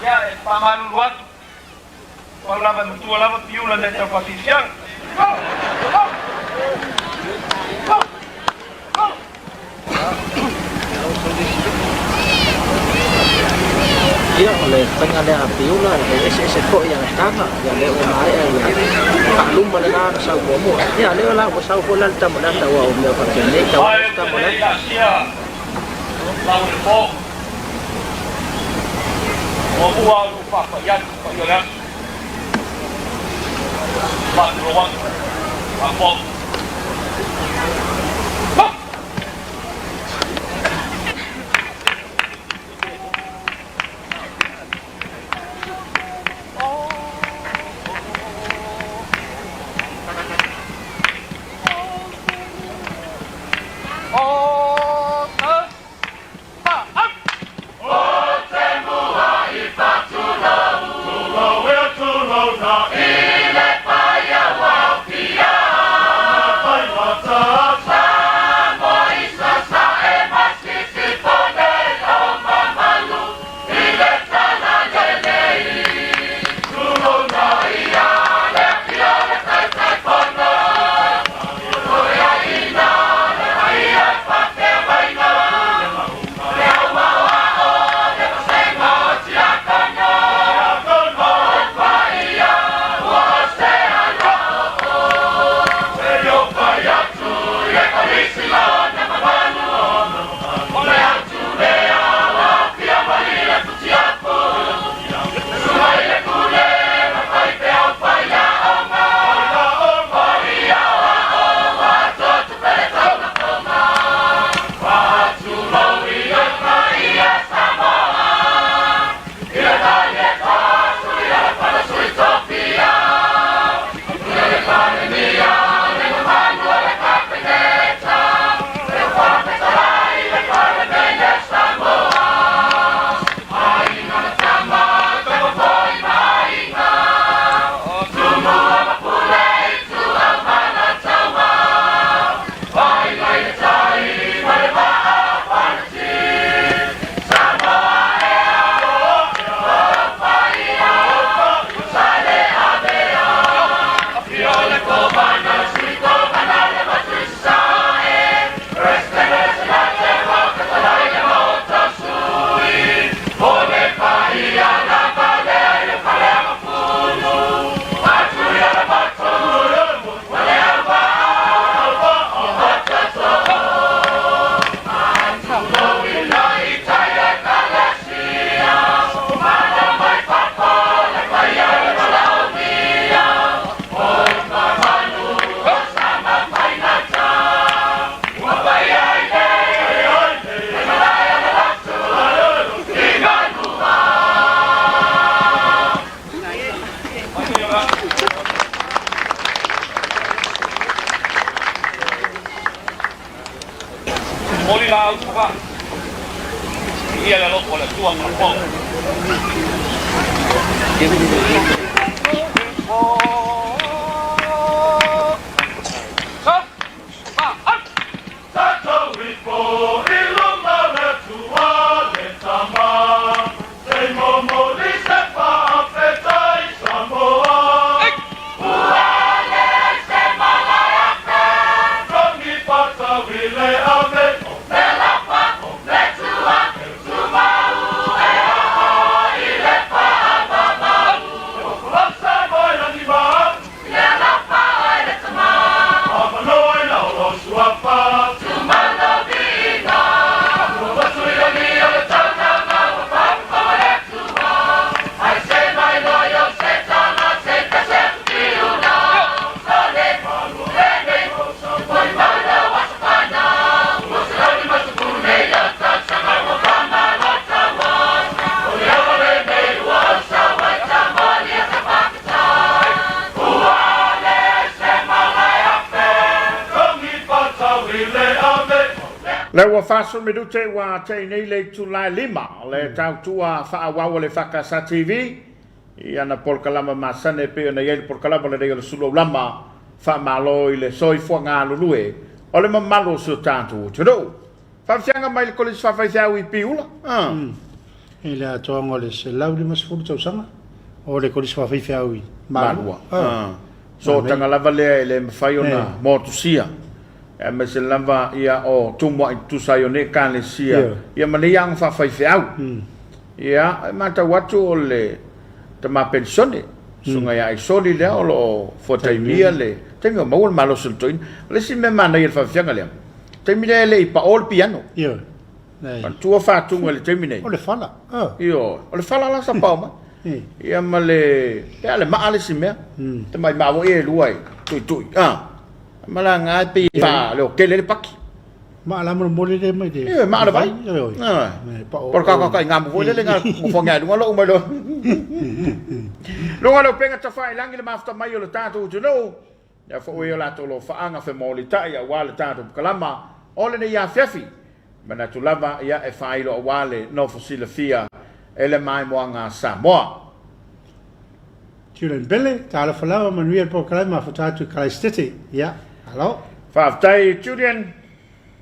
Ia, e faamalulu atu, pau lava e matua lava Piula mea tau faafiafiaga. Ia, o le faiga lea a Piula, e eseese foi ana taga, ia lea ua maea ia faaluma lena na sau muamua. Ia, lea la ua sau foi la le tama lea aua o mea faapenei tau Ai, ou te tama le lea. i asia lau i le po. Muamua ona ou faapai atu i paia o le aso. Faatulou atu, faafofoga. Viia le alofa o le Atua ma lana Lea ua 40 minute ua tea nei le itula e 5 o le tautua faaauau a le EFKS TV i ana polokalama masani e pei ona i ai le polokalama lenei o le Sulu Aulama Faamalo i le soifua galulue o le mamalu o si o tatou atunuu. Faafiafiaga mai le Kolisi Faafaifeau i Piula. I le atoaga o le 150 tausaga o le Kolisi Faafaifeau i Malua. Sootaga lava lea e le mafai ona motusia, aemaise lava ia o tumuai tutusa ai o nei Ekalesia ia ma nei aoga faafaifeau. Ia, e matau atu o le tama penisione, susuga ia Aisoli lea o lo o fuataimia le taimi o maua le malosi o le toeaina. O le isi mea manaia i le faafiafiaga lea, taimi lea e le i pao le piano. Ioe. Manatua faatuga i le taimi nei. O le fala. Ioe, o le fala la sa pao mai. Ia ma le, pe a le maa le isi mea. Tamai maa foi e lua e tuitui. Ma laga e pei e faaleotele le paki. Maa la molemole le mai le. Ioe, maa le vai. Po o le kakakaigamu foi lele na nofoagia ai luga lou mai loa. Luga o le upega tafailagi le mafuta mai o le tatou atunuu. Lea foi o latou lofaaga femolitai aua le tatou pakalama o lenei afiafi. Manatu lava ia e faailo aua le nofo silafia e le maimoaga a Samoa. Julian Bele, talofa lava, manuia le polokalame mafuta atu i Kalaisitete. Ia, alo. Faafetai Julian,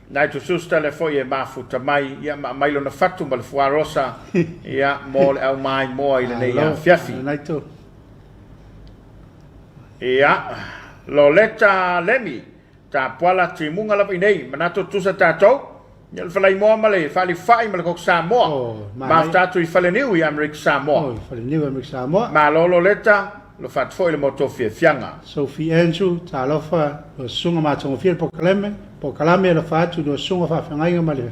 Nigel Schuster lea foi e mafuta mai, ia ma aumai lona fatu ma le fuarosa ia mo le au maimoa i lenei afiafi. Nigel. Ia, Loleta Lemi, Tapuala timuga lava i nei, manatu tutusa tatou, ia le falaimoa ma le faalifai ma le koko Samoa. Oh, Mafuta atu i Faleniu i Amerika Samoa. Oh, Faleniu i Amerika Samoa. Malo Loleta, alofa atu foi i le moto fiafiaga. Sophie Andrew, talofa, lua susuga matagofie le polokalame, polokalame alofa atu i lua susuga faafeagaiga ma le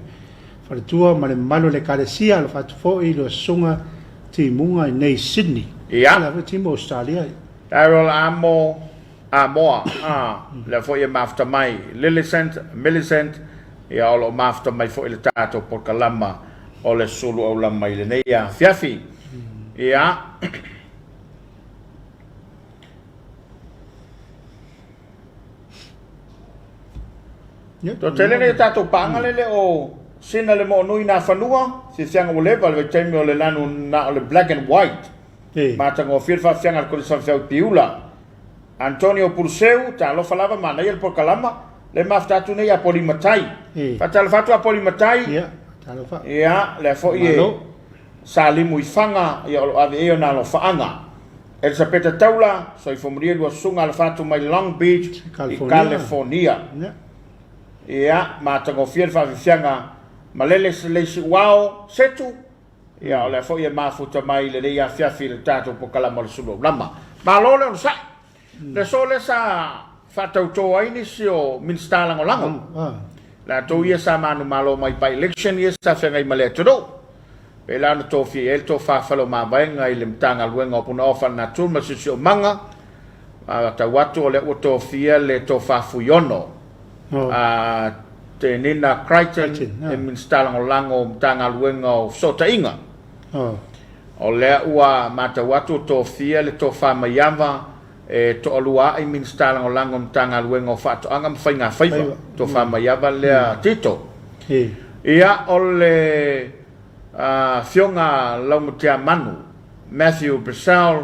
faletua ma le mamalu o le Ekalesia, alofa atu foi i lua susuga timuga i nei Sydney. Ia. La foi timu Australia. Daryl Amo Amoa, a, lea foi e mafuta mai Lilicent, Millicent, ia o lo o mafuta mai foi le tatou polokalama o le Sulu Aulama i lenei afiafi. Ia. Toatele nei o tatou paaga le le o sina le moo nui Nafanua, fiafiaga ua leva le vaitaimi o le lanu na o le black and white. Matagofie le faafiafiaga a le Kolisi Faifeau i Piula. Antonio Puluseu, talofa lava, manaia le polokalama, le mafuta atu nei ia Polimatai. Faatalofa atu a Polimatai. Ia, talofa. Ia, lea foi e Salimu i Faga, ia o lo o ave i ai ona alofaaga. Elisapeta Taula, soifua manuia lua susuga alofa atu mai Long Beach i California. Ia, matagofie le faafiafiaga malele se uao Setu, ia o lea foi e mafuta mai lenei afiafi i le tatou polokalama o le Sulu Aulama. Malo le onosai. Le aso lea sa faatauto ai nisi o Minisita Lagolago, latou ia sa manumalo mai by-election ia sa feagai ma le atunuu. Pei la ona tofia i ai le tofa Faleomavaega i le Matagaluega o Punaoa Faalenatura ma le Siosiomaga, a tau atu o lea ua tofia le tofa Fuiono, a Tenina Crichton e Minisita Lagolago o Matagaluega o Fesootaiga. O lea ua matau atu ua tofia le tofa Maiava e toalua ai Minisita Lagolago o Matagaluega o Faatoaga ma Faigafaiva, tofa Maiava lea Tito. Ia, o le Afioga Laumatiamanu Matthew Brissell,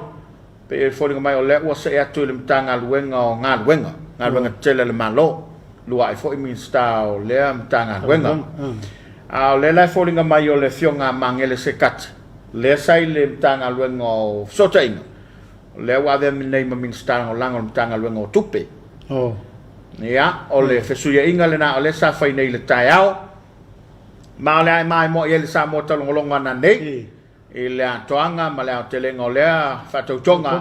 pei e foliga mai o lea ua see atu i le Matagaluega o Galuega, Galuega Tetele a le Malo, lua'i foi Minisita o lea Matagaluega. A o lea la e foliga mai o le Afioga Magele Sekati, lea sa i le Matagaluega o Fesootaiga, o lea ua avea nei ma Minisita Lagolago o le Matagaluega o Tupe. Ia, o le fesuiaiga lena o lea sa fai nei i le taeao, ma o le a e maimoa i ai le Samoa taulogologo ananei i le atoaga ma le aotelega o lea faatautoga.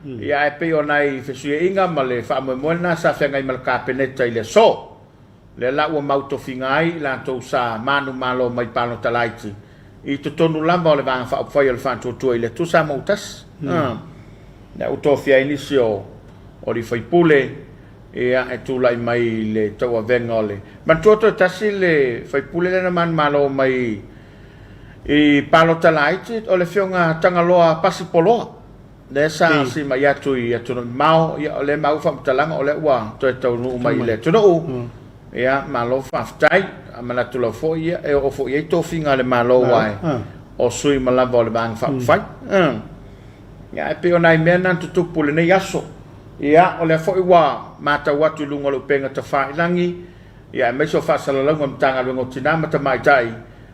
Ia, ae pei o nai fesuiaiga ma le faamoemoe lena sa feagai ma le Kapeneta i le aso. Lea la ua mautofiga ai i latou sa manumalo mai palota laiti i totonu lava o le Vaega Faaupufai o le Faatuatua i le Atua Samoa ua tasi. Lea ua tofia ai nisi o alii faipule ia, e tulai mai i le tauavega o le... Manatua toe tasi le faipule lea na manumalo mai i palota laiti, o le Afioga Tagaloa Pasi Poloa, lea sa simai atu i atunuu mamao, ia, o lea e maua faamatalaga o lea ua toe taunuu mai i le atunuu. Ia, malo faafetai. A manatu lava foi, ia, e oo foi i ai tofiga a le Malo aua o sui uma lava o le Vaega Faaupufai. Ia, ae pei o nai mea na na tutupu i lenei aso. Ia, o lea foi ua matau atu i luga o le upega tafailagi, ia, aemaise o faasalalauga a le Matagaluega o Tina ma Tamaitai,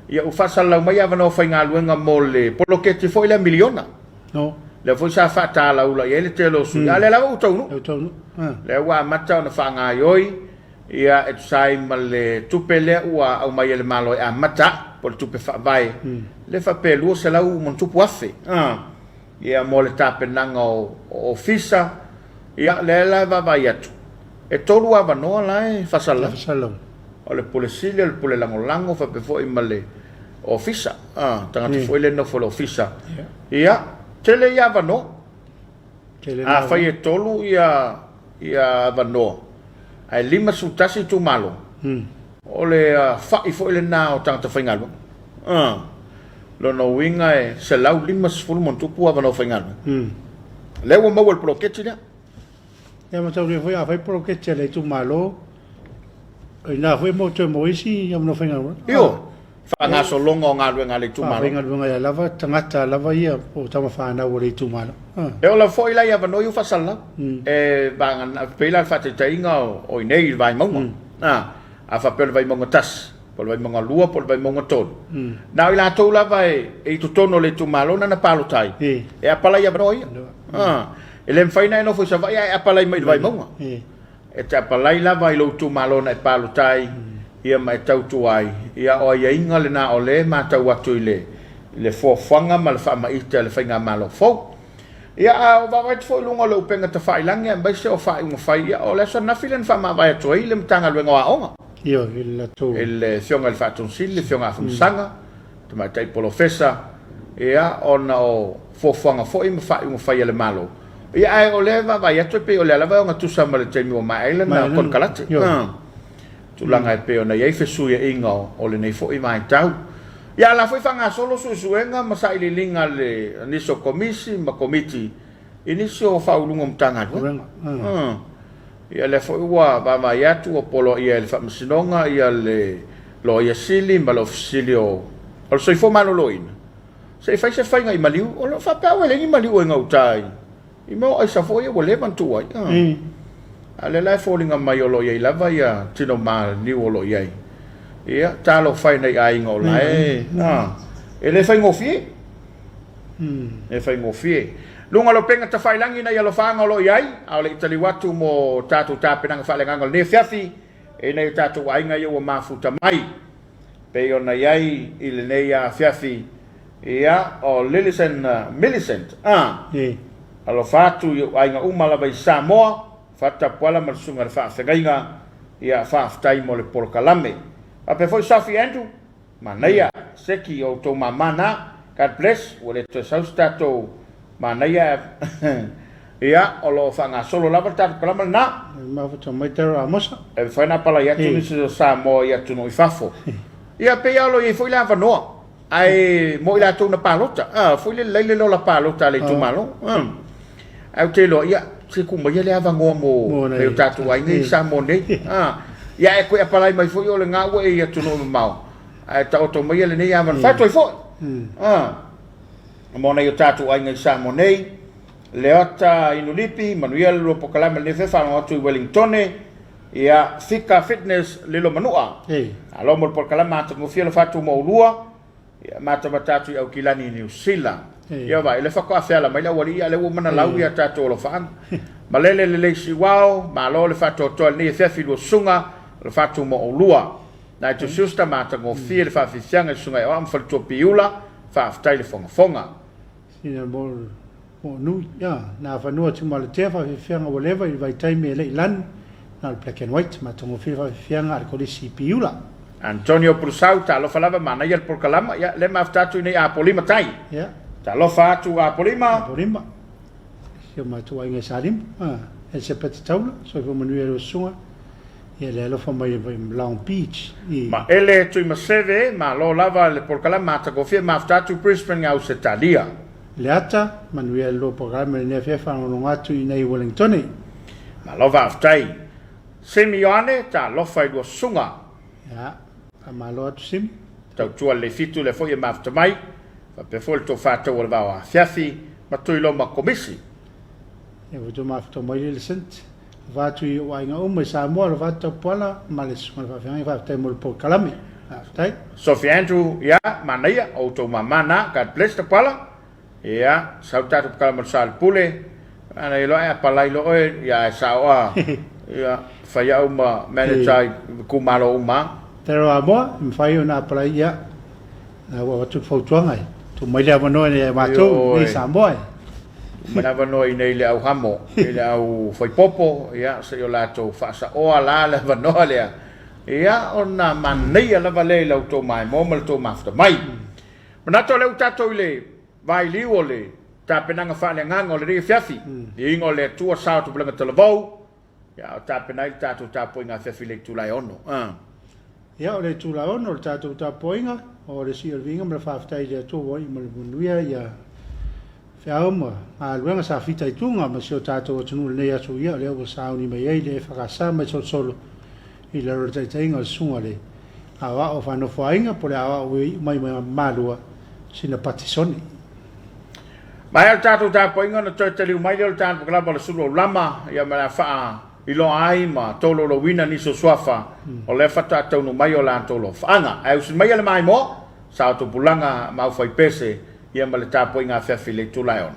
ia, ua faasalalau mai avanoa faigaluega mo le poloketi foi lea miliona. No. Lea foi sa faatalaula i ai le tele o sui, a o lea lava ua taunuu. Ua taunuu. Lea ua amata ona faagaoioi, ia, e tusa ai ma le tupe lea ua aumai e le Malo e amata ai, po o le tupe faavae, lea faapea e 200 ma ona tupu afe, ia, mo le tapenaga o ofisa. Ia, lea la e vaavaai atu, e tolu avanoa la e faasalalau. Faasalalau. O le Pule Sili, o le Pule Lagolago, faapea foi ma le ofisa, tagata foi lea e nofo i le ofisa. Ia, tele ia avanoa. Tele. Afai e tolu ia ia avanoa, ae 51 itumalo, o le fai foi lena o tagata faigaluega. Lona uiga e 150 ma ona tupu avanoa faigaluega. Lea ua maua i le poloketi lea. Ia ma taulia foi a fai poloketi a le itumalo, o ina foi mo toe mo isi avanoa faigaluega. Io, faagasologa o galuega a le itumalo. Faigaluega ia lava tagata lava ia po o tama fanau o le itumalo. E oo lava foi la i avanoa ia ua faasalalau. E vaga, pei la le faataitaiga o i inei i le Vaimauga. A faapea o le Vaimauga 1, po o le Vaimauga 2, po o le Vaimauga 3. Na o i latou lava e i totonu o le itumalo na na palota ai, e apalai avanoa ia. E le mafai ona e nofo i Savaii ae apalai mai i le Vaimauga. E te apalai lava i lou itumalo na e palota ai, ia, ma e tautua ai. Ia, o aiaiga lena o lea e matau atu i le fuafuaga ma le faamaite a le faigamalo fou. Ia, a o vaavaai atu foi i luga o le upega tafailagi aemaise o faaiuga fai, ia, o le aso ananafi lea na faamavae atu ai le Matagaluega o Aoga. Ioe, i le latou. I le Afioga i le Faatonusili, le Afioga Afamasaga, Tamaitai Polofesa, ia, ona o fuafuaga foi ma faaiuga fai a le Malo. Ia, ae o lea e vaavaai atu e pei o lea lava e ogatusa ma le taimi ua maea ai lana konekarate. Tulaga e pei ona i ai fesuiaiga o lenei foi vaitau. Ia, a la foi faagasolo suesuega ma sailiiliga a le nisi o komisi ma komiti i nisi o faauluga o Matagaluega. Ia, lea foi ua vaavaai atu ua poloaia e le Faamasinoga ia le Loia Sili ma le Ofisa Sili o le Soifua Maloloina se i fai se faiga i maliu. O lo o faapea ua leai ni maliu i gauta i mea o aisa foi ia ua leva ona tuu ai. A o lea la e foliga mai o lo o i ai lava ia tino maliu o lo o i ai. Ia, talofa e nai aiga o la e, e le faigofie. E le faigofie. Luga o le upega tafailagi nai alofaaga o lo o i ai, a o le i taliu atu mo tatou tapenaga faaleagaga o lenei afiafi, e nai o tatou aiga ia ua mafuta mai pei ona i ai i lenei afiafi, ia, o Lillicent Millicent, alofa atu i ou aiga uma lava i Samoa, Fatapuala ma le Susuga i le Faafeagaiga, ia, faafetai mo le polokalame. Faapea foi Sophie Andrew, manaia, Seki, o outou mama na, God bless, ua le toe sau se tatou manaia, ia, o lo o faagasolo lava le tatou kalama lena. Mafuta mai Tara Amosa. E mafai ona apalai atu nisi o Samoa i atunuu i fafo. Ia, pei lava o lo o i ai foi le avanoa, ae mo i latou na palota, foi le lelei le lola palota a le itumalo. Ae ou te iloa, ia, se tuu maia le avanoa mo nai o tatou aiga i Samoa nei. Ia, ae toe apalai mai foi o lena ua e i atunuu mamao, ae taoto maia lenei avanoa. Fai atu ai foi. A, mo nai o tatou aiga i Samoa nei, Leota Inulipi, manuia le lua polokalame lenei afiafi, faalogo atu i Wellingtone, ia, Fika Fitness Lilo Manua. Malo mo le polokalame matagofie alofa atu mo oulua, ia, matamata atu i Aukilani i Niu Sila. Ia vaai, o lea faatoa feala mai le aualii, a o lea ua uma ona lau ia tatou alofaaga. Malele lelei Siuao, malo le faatoatoa i lenei afiafi lua susuga, alofa atu mo oulua. Nai to sister, matagofie le faafiafiaga i susuga i aoao ma faletua Piula, faafetai le fogafoga. Sina mo nui, ia, na fanua Timor-Leste faafiafiaga ua leva i le vaitaimi e le i lanu, na o le black and white, matagofie le faafiafiaga a le Kolisi i Piula. Antonio Pulusau, talofa lava, manaia le polokalama, ia, lea mafuta atu i nei Apolima tai. Ia. Talofa atu Apolima. Apolima. Si o matou aiga i Salima, ah, Elisapeta Taula, soifua manuia i lau susuga. Ia le alofa mai i Long Beach i. Ma ele Tuimaseve, malo lava le polokalame matagofie mafuta atu Brisbane Ausetalia. Leata, manuia le lua polokalame lenei afiafi faalogologo atu i inei Wellingtone. Malo faafetai. Simi Ioane, talofa i lua susuga. Ia, faamalo atu Simi. Tautua lelei fitu lea foi e mafuta mai, faapea foi le tofa taua o le vao afiafi ma Tuiloma Komisi. Ia ua outou mafuta mai le Licent. Alofa atu i ou aiga uma i Samoa, alofa atu Tapuala ma le Susuga i le Faafeagaiga, faafetai mo le polokalame. Faafetai. Sophie Andrew, ia, manaia, o outou mama na, God bless Tapuala. Ia, sau le tatou polokalame o le Sale Pule, ana iloa e apalai loa oe, ia ae sao a, ia, fai au ma manager i itumalo uma a. Daryl Amoa, e mafai ona apalai, ia, na ua avatu le fautuaga e tuu mai le avanoa ia matou i Samoa. E. Tuu mai le avanoa i nei le au hamo, i le au faipopo, ia, se i o latou faasaoa la le avanoa lea, ia, ona manaia lava lea i la outou maimoa ma le tou mafuta mai. Manatu o lea ua tatou i le vailiu o le tapenaga faaleagaga o lenei afiafi, viiga o le Atua, sao tupulaga talavou, ia, o tapena ai le tatou tapuaiga afiafi i le itula e 6. Ia, o le itula e 6 o le tatou tapuaiga, o le sii o le viiga ma le faafetai i le Atua ua iu ma le manuia ia feau ma galuega sa fitaituga ma si o tatou atunuu i lenei aso, ia o lea ua sauni mai ai le EFKS mai Solosolo i lalo o le taitaiga o le susuga i le Aoao Faanofoaiga po o le Aoao ua iu mai ma Malua, Sina Patisone. Maea le tatou tapuaiga ona toe taliu mai lea o le tatou kalaba o le sulu aulama, ia ma le a faailoa ai ma tolaulauina nisi o suafa o lea faatoa taunuu mai o latou lofaaga. Ae usi maia le maimoa, sao tupulaga ma aufaipese, ia ma le tapuaiga afiafi i le itula e 6.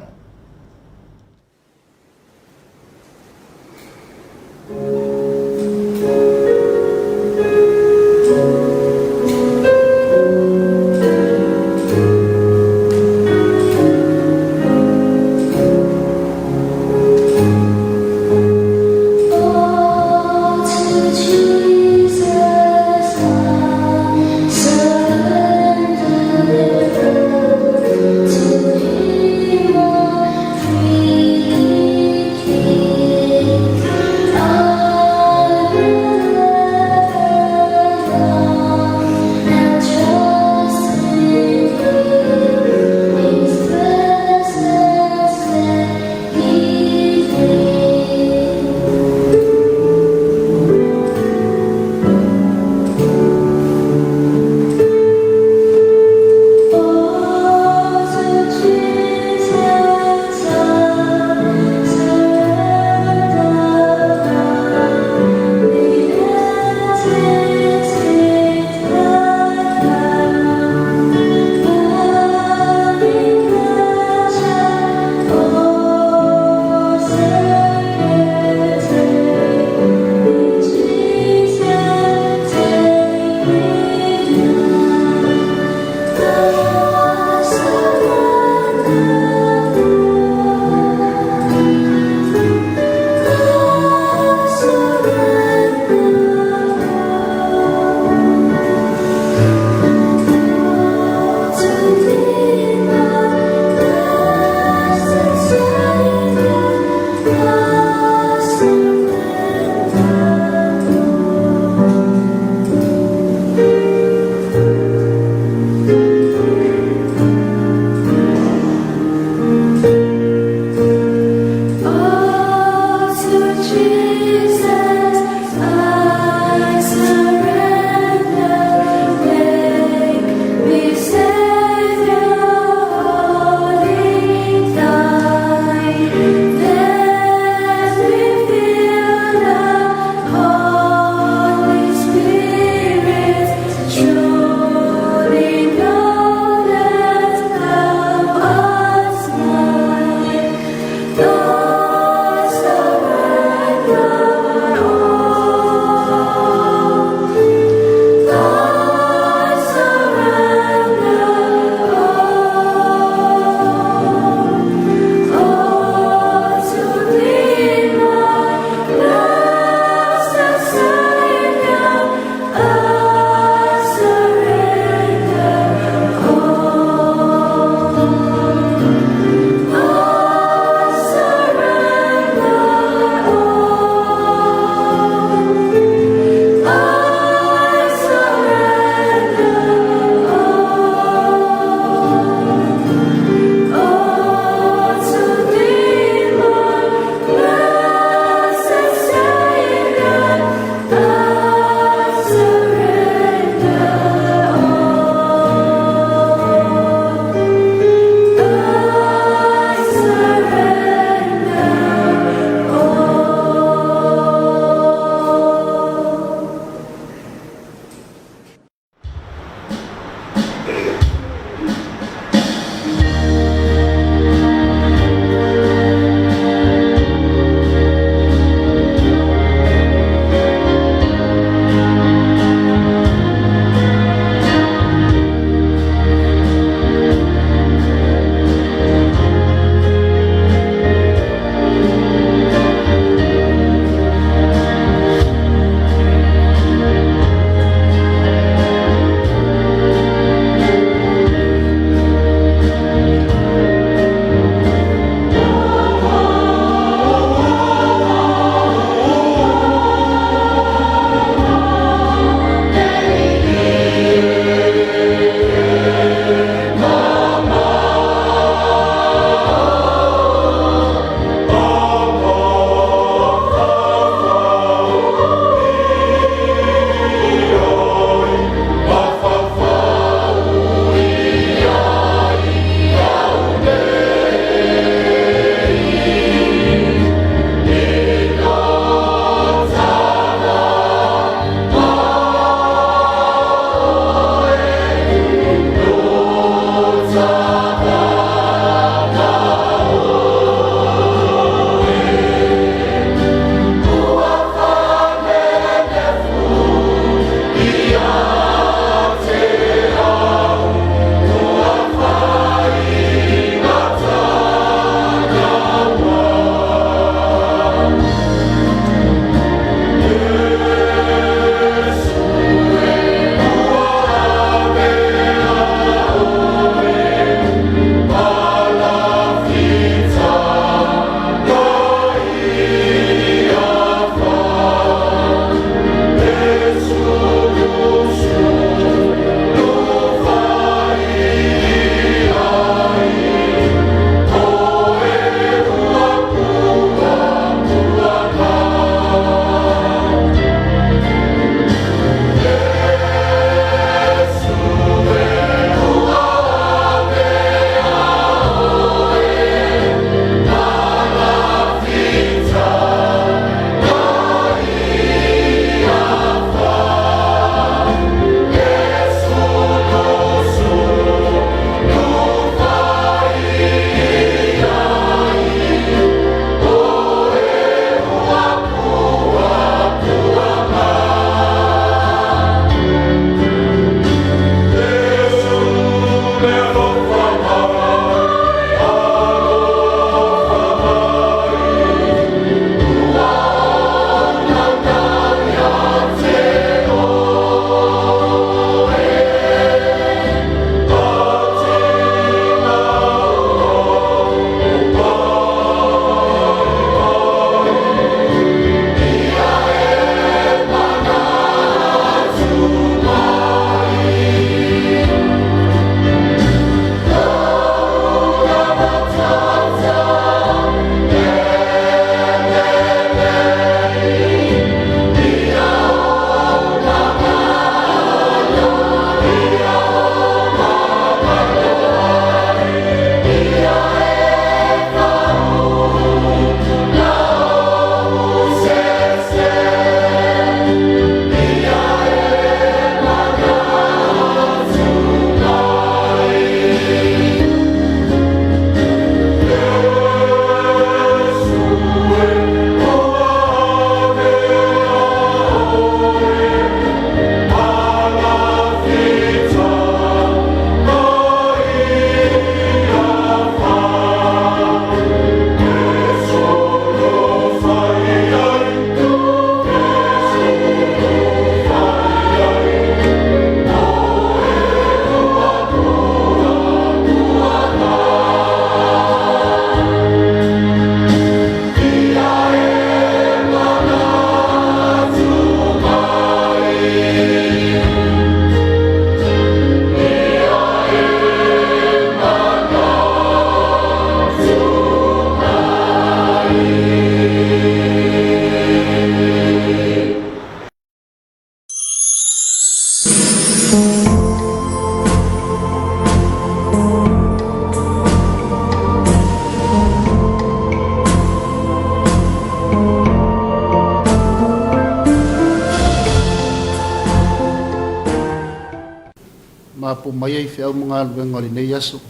faaopoopo mai ai feau ma galuega o lenei aso.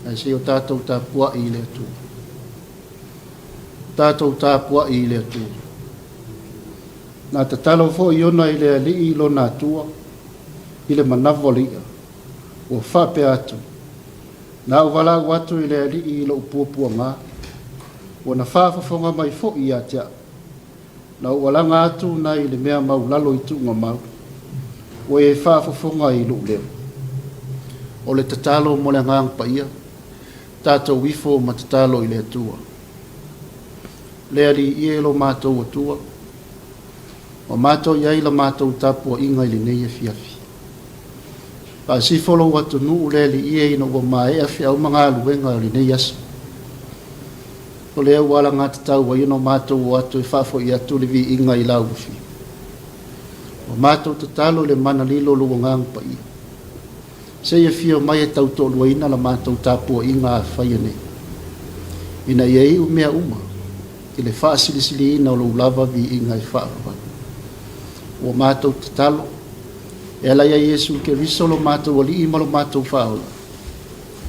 Ae se i o tatou tapuai i le Atua. Tatou tapuai i le Atua. Na tatalo foi Iona i le Alii lona Atua i le manava o le i'a, ua faapea atu, Na ou valaau atu i le Alii i lou puapuaga, ua na faafofoga mai foi ia te au. Na ou alaga atu nai le mea maulalo i tuugamau, ua e faafofoga i lou leo. O le tatalo mo le Agaga Paia, tatou ifo ma tatalo i le Atua. Le Alii e lo matou Atua, ua matou i ai la matou tapuaiga i lenei afiafi. Faasifo lou atunuu le Alii e ina ua maea feau ma galuega o lenei aso. O lea ua alagatatau ai ona o matou o atu e faafoi atu le viiga i lau Afio. Ua matou tatalo i le mana lilo o lou Agaga Paia. Se i afio mai e tautoaluaina la matou tapuaiga a faia nei, ina ia iu mea uma i le faasilisiliina o lou lava viiga e faavavau. Ua matou tatalo e ala ia Iesu Keriso lo matou Alii ma lo matou Faaola.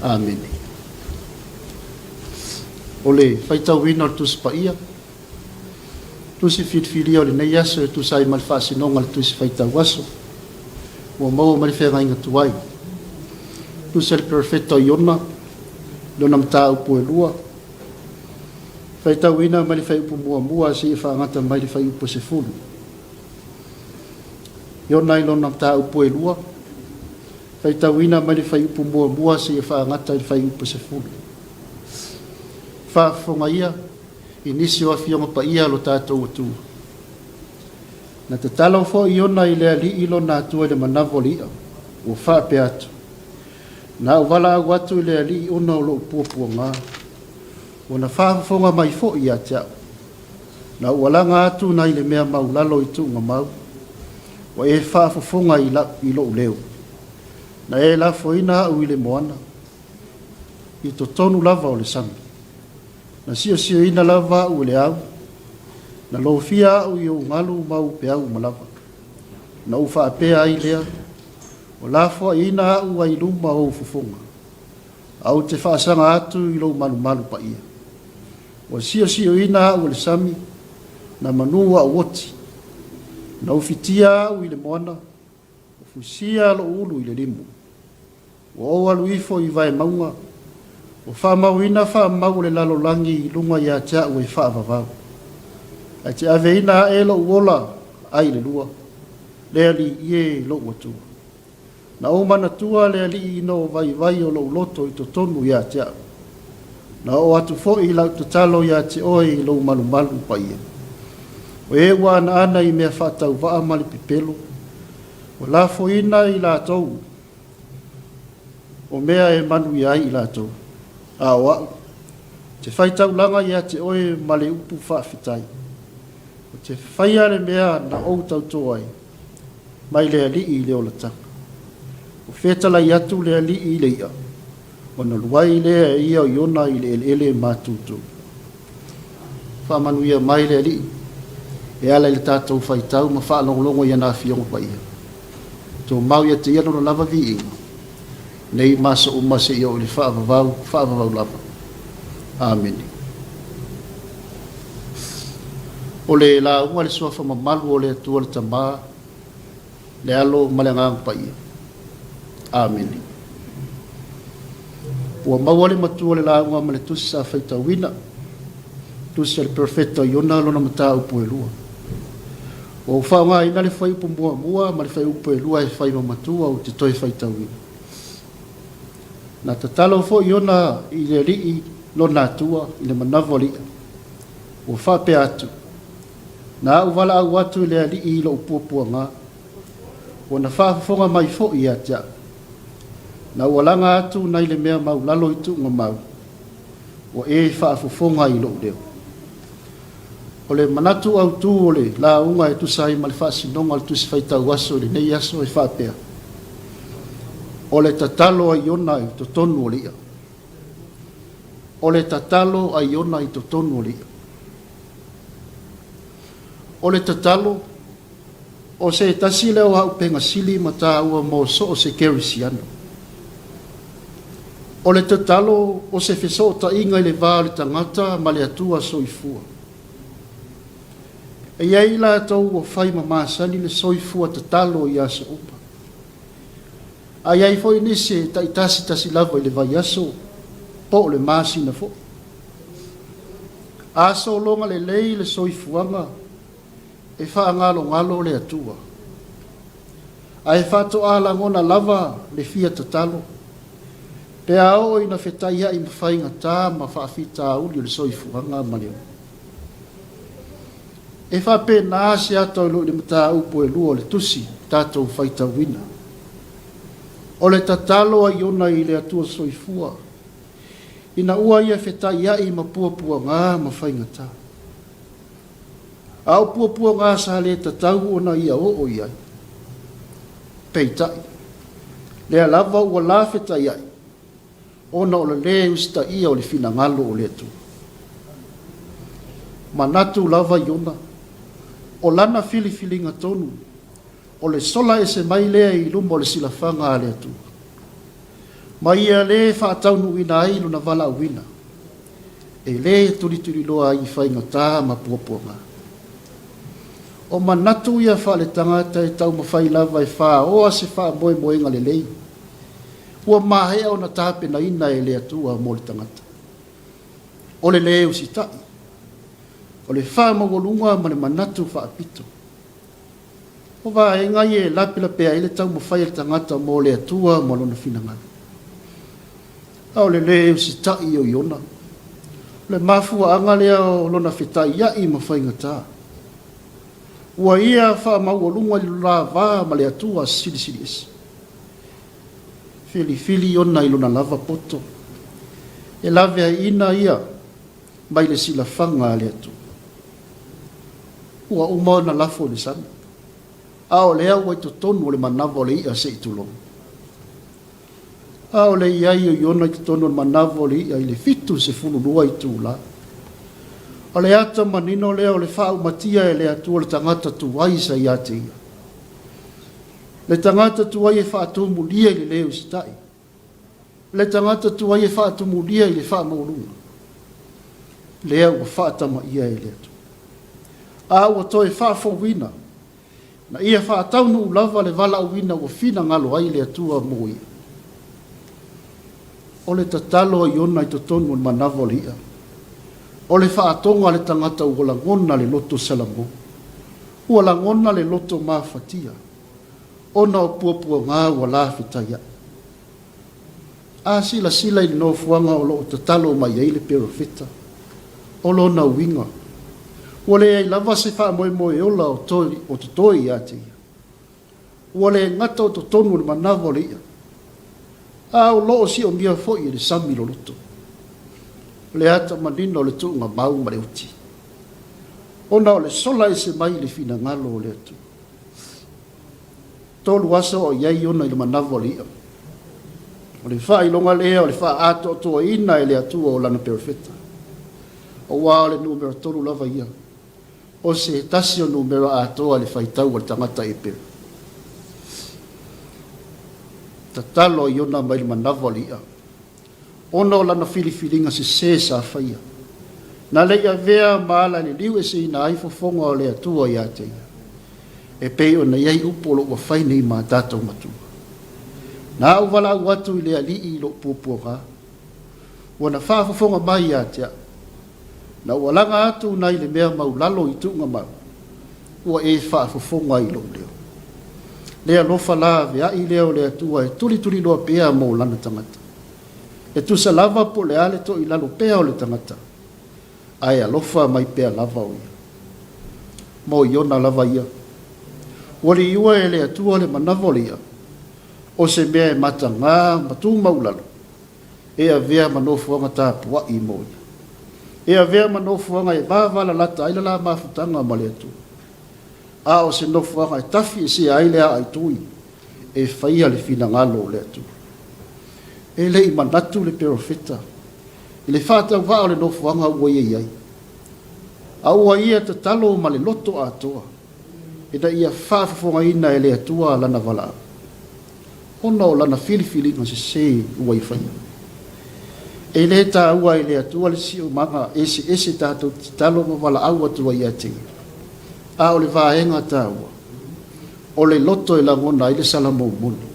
Amene. O le faitauina o le Tusi Paia, Tusi filifilia o lenei aso e tusa ai ma le faasinoga o le Tusi Faitau Aso, ua maua mai le feagaiga tuai. Tusi a le Perofeta o Iona, lona mataupu e lua, faitauina mai le fuaiupu muamua seia faagata mai le fuaiupu e 10. Iona i lona mataupu e lua, faitauina mai le fuaiupu muamua seia faagata i le fuaiupu e 10. Faafofoga ia i nisi o Afioga Paia a lo tatou Atua. Na tatalo foi Iona i le Alii lona Atua i le manava o le i'a, ua faapea atu, Na ou valaau atu i le Alii ona o lou puapuaga, ua na faafofoga mai foi ia te au. Na ou alaga atu nai le mea maulalo i tuugamau, ua e faafofoga i, la, i lou leo. Na e lafoina au i le moana, i totonu lava o le sami. Na siosioina lava au e le au, na lofia au i ou galu ma ou peau uma lava. Na ou faapea ai lea, o lafoaiina au ai luma o ou fofoga, a ou te faasaga atu i lou malumalu paia. Ua siosioina au e le sami, na manu au oti. Na ufitia au i le moana, ua fusia lou ulu i le limu. Ua ou alu ifo i vaemauga, ua faamauina faamau o le lalolagi i luga ia te au e faavavau. Ae te aveina ae lou ola ai le lua, le Alii e lou Atua. Na ou manatua le Alii ina o vaivai o lou loto i totonu ia te au. Na oo atu foi lau tatalo ia te oe i lou malumalu paia. O e ua anaana i mea faatauvaa ma le pepelo, ua lafoina i latou o mea e manuia ai i latou. A o au, te faitaulaga ia te oe ma le upu faafetai. Ou te faia le mea na ou tauto ai, mai le Alii i le olataga. Ua fetalai atu le Alii i le i'a, ona luai lea e ia o Iona i le eleele matutu. Faamanuia mai le Alii e ala i le tatou faitau ma faalogologo i ana Afioga Paia. Tumau ia te ia lona lava viiga, nei ma aso uma seia oo i le faavavau, faavavau lava. Amene. O le lauga i le Suafa mamalu o le Atua le Tama, le Alo ma le Agaga Paia. Amene. Ua maua le matua o le lauga ma le tusi sa faitauina, tusi a le Perofeta o Iona lona mataupu e lua. Ua ou faaaogaina le fuaiupu muamua ma le fuaiupu e lua e fai ma matua ou te toe faitauina. Na tatalo foi Iona i le Alii lona Atua i le manava o le i'a. Ua faapea atu, Na ou valaau atu i le Alii i lou puapuaga, ua na faafofoga mai foi ia te au. Na ou alaga atu nai le mea maulalo i tuugamau, ua e faafofoga i lou leo. O le manatu autu o le lauga e tusa ai ma le faasinoga o le Tusi Faitau Aso i lenei aso e faapea, O le tatalo a Iona i totonu o le i'a. O le tatalo a Iona i totonu o le i'a. O le tatalo, O se tasi lea o auupega sili ma taua mo so o se Kerisiano. O le tatalo o se fesootaiga i le va o le tagata ma le Atua soifua. E i ai i latou ua fai ma masani le soifua tatalo i aso uma. A i ai foi nisi e taitasitasi lava i le vaiaso po o le masina foi. A sologa lelei le soifuaga, e faagalogalo le Atua. Ae faatoa lagona lava le fia tatalo, pe a oo ina fetaia'i ma faigata ma faafitauli o le soifuaga ma le ola. E faapena se ata o lo i le mataupu e lua o le tusi tatou faitauina. O le tatalo a Iona i le Atua Soifua, ina ua ia fetaia'i ma puapuagā ma faigata. A o puapuagā sa le tatau ona ia oo i ai. Peitai, lea lava ua la fetaia'i, ona o le lē usitaia o le finagalo o le Atua. Manatu lava Iona, o lana filifiliga tonu, o le sola ese mai lea i luma o le silafaga a le Atua, ma ia lē faataunuuina ai lona valaauina, e lē tulituliloa ai i faigata ma puapuaga. O manatu ia faaletagata e taumafai lava e faaoa se faamoemoega lelei, ua maea ona tapenaina e le Atua mo le tagata. O le lē usitai, o le faamaualuga ma le manatu faapito. O vaega ia e lapelapea ai le taumafai a le tagata mo le Atua ma lona finagalo. A o le lē usitai o Iona, o le mafuaaga lea o lona fetaiai ma faigata. Ua ia faamaualuga i lo la va ma le Atua Silisili Ese. Filifili Iona i lona lava poto, e laveaiina ia mai le silafaga a le Atua. Ua uma ona lafo i le sami, a o lea ua i totonu o le manava o le i'a se i tulou. A o le i ai o Iona i totonu o le manava o le i'a i le 72 itula. O le ata manino lea o le faaumatia e le Atua o le tagata tuai sa ia te ia. Le tagata tuai e faatumulia i le lē usitai. Le tagata tuai e faatumulia i le faamaualuga. Lea ua faatamaia e le Atua. A ua toe faafouina Na ia faataunuu lava le valaauina ua finagalo ai le Atua mo ia. O le tatalo a Iona i totonu o le manava o le i'a, o le faatoga a le tagata ua lagona le loto salamo, ua lagona le loto mafatia, ona o puapuagā ua lafetaia'i. A silasila i le nofoaga o lo o tatalo mai ai le perofeta, o lona uiga, ua leai lava se faamoemoe ola o totoe ia te ia. Ua le gata o totonu o le manava o le i'a, a o lo o siomia foi e le sami loloto. O le ata manino o le tuuga mau ma le oti, ona o le sola ese mai i le finagalo o le Atua. Tolu aso o i ai ona i le manava o le i'a. O le faailoga lea o le faaatoatoaina e le Atua o Lana perofeta. Auā o le numera tolu lava ia, o se tasi o numera atoa i le faitau a le tagata Eperu. Tatalo a Iona mai le manava o le i'a. ona o lana filifiliga sesē sa faia. Na le i avea ma ala i le liu eseina ai fofoga o le Atua ia te ia, e pei ona i ai upu o lo ua fai nei ma tatou matua. Na ou valaau atu i le Alii i lou puapuaga, ua na faafofoga mai ia te au. Na ua laga atu nai le mea maulalo i tuuga mau, ua e faafofoga i lou leo. Le alofa la avea'i lea o le Atua e tulituliloa pea mo lana tagata. E tusa lava po o le a le toilalo pea o le tagata, ae alofa mai pea lava o ia. Mo Iona lava ia. Ua liua e le Atua le manava o le ia, o se mea e matagā ma tumau lalo, e avea ma nofoaga tapua'i mo ia. E avea ma nofoaga e vavalalata ai le la mafutaga ma le Atua. A o se nofoaga e tafi esea ai le aaitui e faia le finagalo o le Atua. E le i manatu le perofeta i le faatauvaa o le nofoaga ua ia i ai, a ua ia tatalo ma le loto atoa. ina ia faafofogaina e le Atua lana valaau, ona o lana filifiliga sesē ua ia faia. E lē taua i le Atua le siomaga eseese tatou te tatalo ma valaau atu ai ia te Ia, a o le vaega taua, o le loto e lagona ai le salamo moni,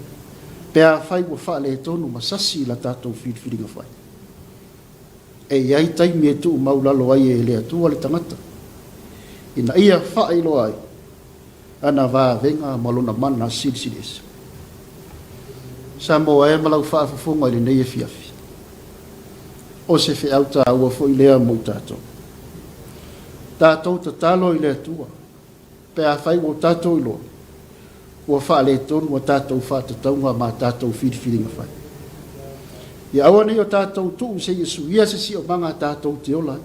pe afai ua faaletonu ma sasi la tatou filifiliga fai. E i ai taimi e tuumau lalo ai e le Atua le tagata, ina ia faailoa ai ana vavega ma lona mana silisili ese. Samoa e ma lau faafofoga i lenei afiafi, o se feau taua foi lea mo i tatou. Tatou tatalo i le Atua Pe afai ua tatou iloa, ua faaletonu a tatou faatatauga ma a tatou filifiliga fai. Ia aua ne i o tatou tuu seia suia se siomaga a tatou te ola ai,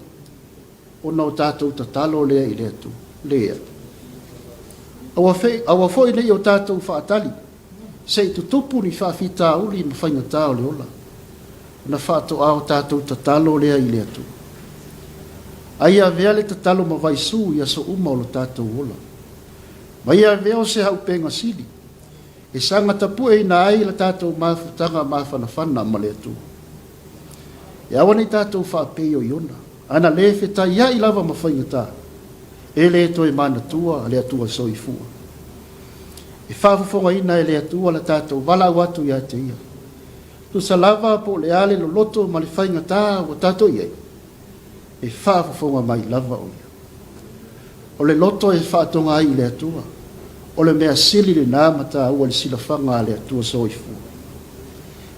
ona o tatou tatalo lea i le Atua. Leai. Aua, aua foi ne i o tatou faatali se i tutupu ni faafitauli ma faigata o le ola, ona faatoa o tatou tatalo lea i le Atua. A ia avea le tatalo ma vaisu i aso uma o lo tatou ola. Ma ia avea o se haupega sili, e saga tapueina ai la tatou mafutaga mafanafana ma le Atua. E aua ne i tatou faapei o Iona, ana le fetaiai lava ma faigata, e le toe manatua le Atua soifua. E faafofogaina e le Atua la tatou valaau atu ia te Ia. Tusa lava po o le a le loloto ma le faigata ua tatou i ai, e faafofoga mai lava o Ia. O le loto e faatoga ai i le Atua, o le mea sili lena ma taua i le silafaga a le Atua Soifua.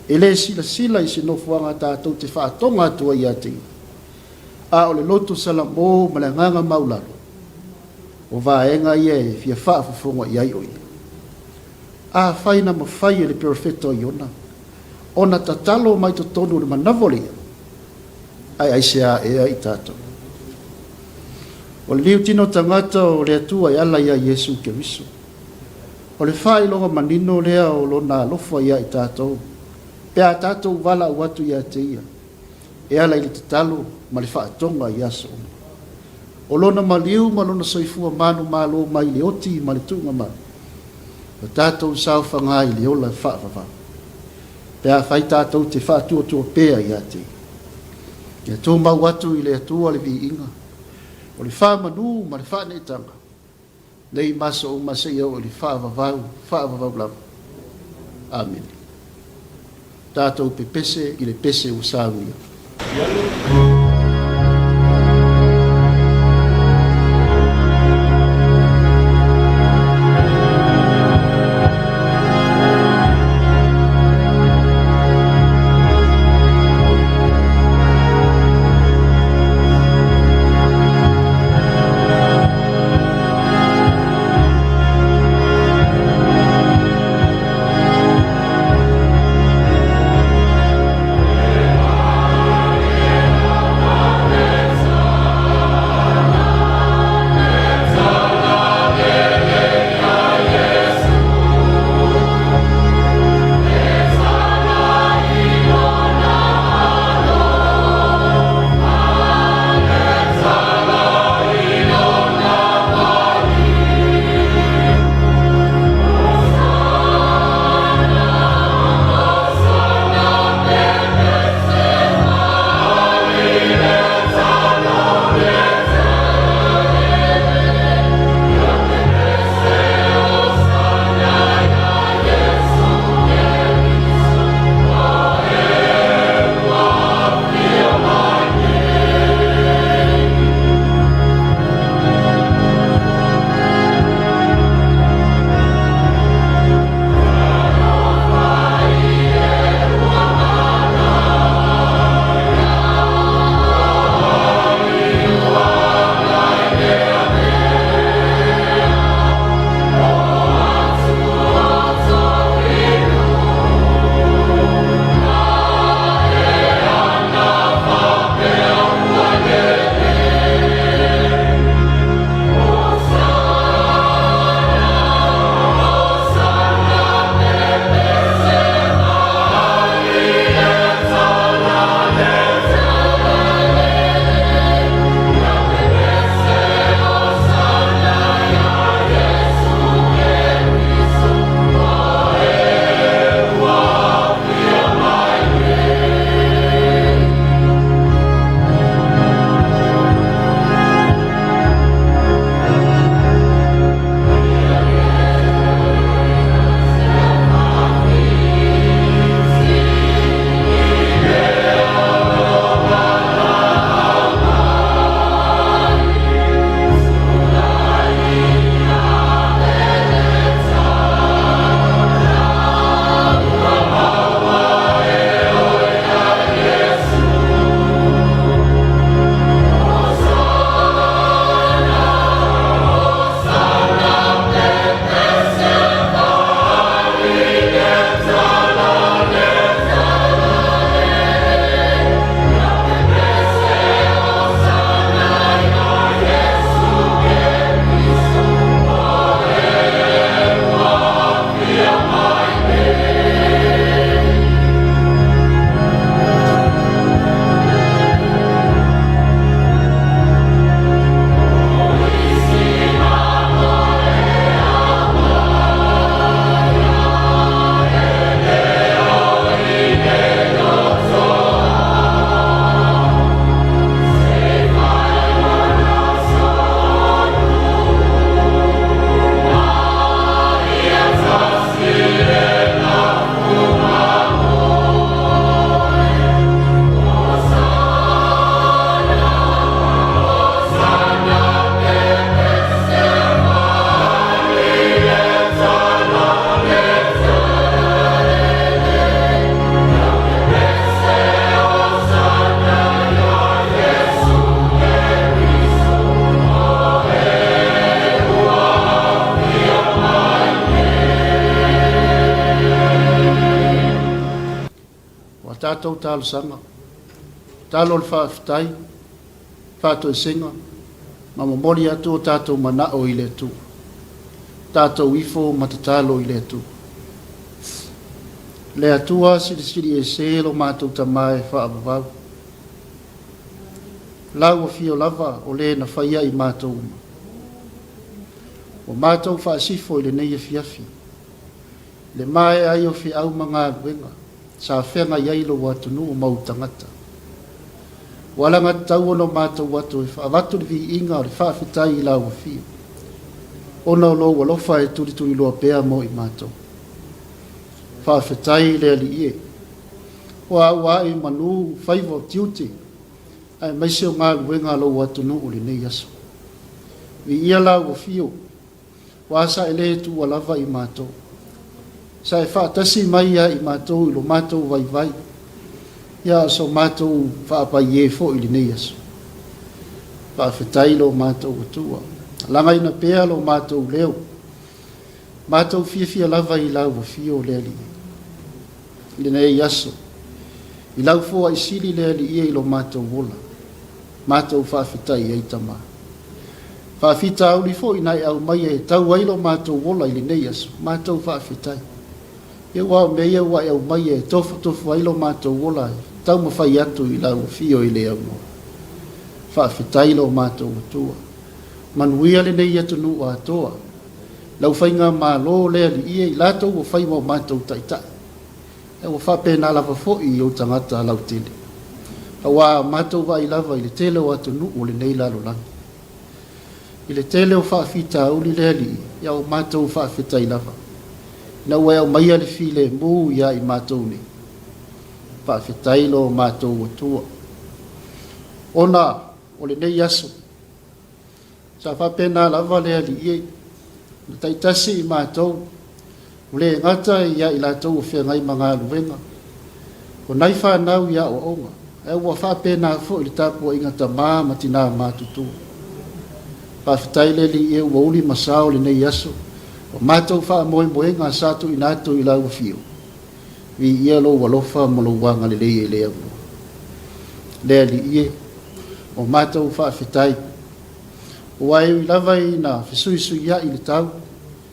E le silasila i se nofoaga tatou te faatoga atu ai ia te Ia, a o le loto salamo ma le agaga maulalo, o vaega ia e fia faafofoga i ai o Ia. Afai na mafai e le perofeta o Iona ona tatalo mai totonu o le manava o le ia, ae aisea ea i tatou? O le liutino tagata o le Atua e ala iā Iesu Keriso. O le faailoga manino lea o Lona alofa iā i tatou, pe a tatou valaau atu ia te Ia, e ala i le tatalo ma le faatoga i aso uma. O Lona maliu ma Lona soifua manumalo mai le oti ma le tuuga mai, o tatou saofaga i le ola faavavau, pe afai tatou te faatuatua pea ia te Ia. Ia tumau atu i le Atua le viiga, o le faamanu ma le faaneetaga, nei ma aso uma seia oo i le faavavau, faavavau lava. Amene. Tatou pepese i le pese ua saunia. matou talosaga, tatalo o le faafetai, faatoesega, ma momoli atu o tatou manao i le Atua. Tatou ifo ma tatalo i le Atua. Le Atua silisili ese lo matou Tama e faavavau. Lau Afio lava o le na faia i matou uma. Ua matou faasifo i lenei afiafi, le maea ai o feau ma galuega sa feagai ai lou atunuu ma ou tagata. Ua alagatatau ona o matou atu e avatu le viiga o le faafetai i lau Afio, ona o lou alofa e tulituliloa pea mo i matou. Faafetai i le Alii e, ua auai manu faiva o tiute aemaise o galuega a lou atunuu i lenei aso. Viia lau Afio, Ua sa e le tuua lava i matou. Sa e faatasi mai ia i matou i lo matou vaivai, ia o so matou faapaiē foi i lenei aso. Faafetai lo matou Atua. Lagaina pea lo matou leo. Matou fiafia lava i lau Afio le Alii i lenei aso. I lau foai sili le Alii i lo matou ola. Matou faafetai ai Tama. Faafitauli foi na e aumaia e tau ai lo matou ola i lenei aso, matou faafetai. Ia aua o mea ia ua e aumaia e tofotofo ai lo matou ola e taumafai atu i lau afio i le aunoa. Faafetai lo matou Atua. Manuia lenei atunuu atoa. Lau faigamalo le Alii e i latou ua fai ma o matou taitai. Ia ua faapena lava foi i ou tagata lautele, aua matou vaai lava i le tele o atunuu o lenei lalolagi. I le tele o faafitauli le Alii, ia ua matou faafetai lava, ina ua e aumaia le filemu ia i matou nei. Faafetai lo matou Atua, ona o lenei aso, Sa faapena lava le Alii e, na taitasi i matou, ua le gata ia i latou o feagai ma galuega, o nai fanau i aoaoga, ae ua faapena foi le tapuaiga tama ma tina matutua. Faafetai le Alii e ua uli ma sao lenei aso, o matou faamoemoega sa tuuina atu i lau Afio, viia lou alofa ma lou agalelei e le aunoa. Le Alii e, o matou faafetai. Ua e ui lava ina fesuisuiaʻi le tau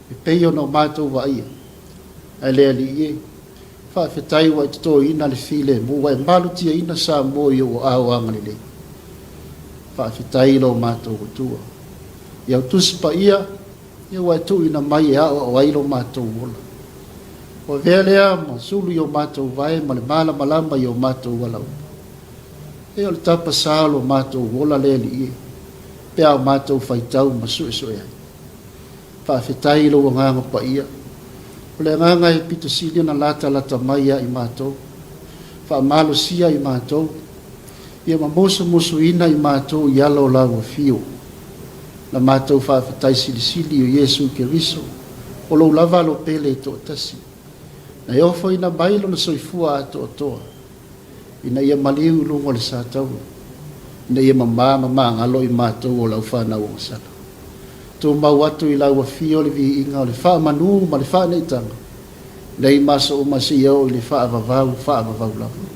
e pei ona o matou vaaia, ae le Alii e, faafetai ua e totoina le filemu, ua e malutiaina Samoa i ou aao agalelei. Faafetai i lo matou Atua, i au Tusi Paia ia ua e tuuina mai e aoao ai lo matou ola. Ua avea lea ma sulu i o matou vae ma le malamalama i o matou ala uma. E o le tapa sa o lo matou ola le Alii e, pe a o matou faitau ma suesue ai. Faafetai i lou Agaga Paia, o le Agaga e pito sili ona latalata mai ia i matou, faamalosia i matou, ia ma musumusuina i matou i ala o lau Afio. Na matou faafetai silisili o Iesu Keriso, o lou lava alo pele e toatasi, na e ofoina mai lona soifua atoatoa, ina ia maliu i luga o le sataua, ina ia mamā ma magalo i matou o lau fanau agasala. Tumau atu i lau afio le viiga o le faamanū ma le faaneetaga, nei ma aso uma seia oo i le faavavau faavavau lava.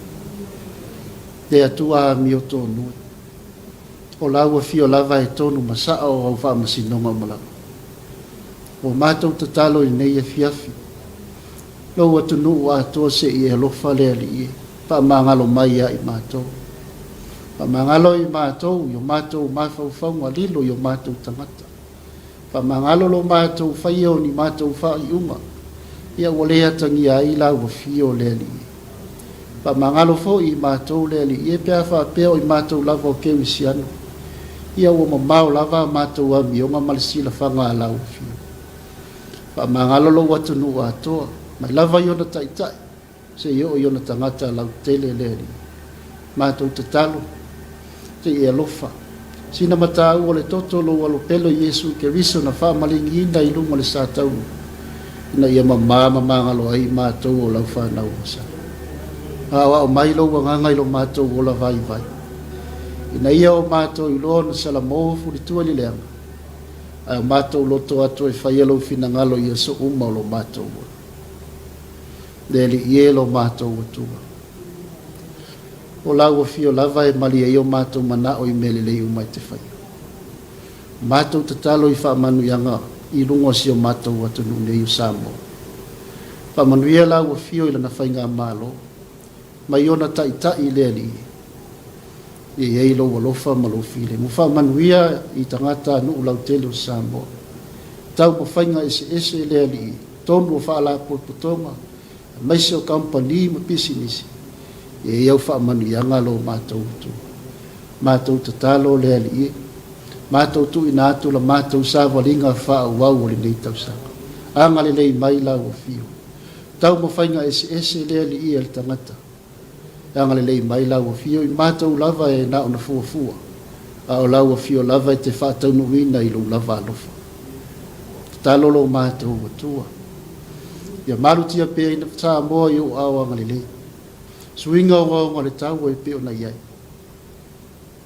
Le Atua amio tonu e. O lau afio lava e tonu ma sao au faamasinoga uma lava. Ua matou tatalo i lenei afiafi, Lou atunuu atoa se i e alofa le Alii e faamagalo mai ia i matou. Faamagalo i matou i o matou mafaufauga lilo i o matou tagata. Faamagalo lo matou faia o ni matou faaiuga, ia ua le atagia ai lau afio le Alii e. Faamagalo foi i matou le Alii e pe a faapea o i matou lava o Kerisiano, ia ua mamao lava a matou amioga ma le silafaga a lau afio. Faamagalo lou atunuu atoa, mai lava i ona taitai seia oo i ona tagata lautele le Alii. Matou tatalo, se i e alofa. Sina matau o le toto o lou alopelo Iesu Keriso na faamaligiina i luga o le sataua, ina ia mamā ma magalo ai i matou o lau fanau masani. Aoao mai lou agaga i lo matou ola vaivai, ina ia o matou iloa ona salamo fulitua i le leaga, Ae o matou loto atu e faia lou finagalo i aso uma o lo matou ola. Le Alii e lo matou Atua. O lau afio lava e malie ai o matou manao i mea lelei uma e te faia. Matou tatalo i faamanuiaga i luga o si o matou atunuu nei o Samoa. Faamanuia lau afio i lana faigamalo, mai ona taitai i le Alii. Ia i ai lou alofa ma lou filemu. Faamanuia i tagata nuu lautele o Samoa. Taumafaiga eseese le Alii, tonu o faalapotopotoga, aemaise o kamupani ma pisinisi, ia i ai au faamanuiaga lo matou Atua. Matou tatalo le Alii e, matou tuuina atu la matou savaliga faaauau o lenei tausaga. Agalelei mai lau Afio. Taumafaiga eseese le Alii a le tagata. E agalelei mai lau Afio i matou lava e na ona fuafua, a o lau Afio lava e te faataunuuina i lou lava alofa. Tatalo lo matou Atua. Ia malutia pea i Samoa i ou aao agalelei. Suiga ogaoga o le tau e pei ona i ai.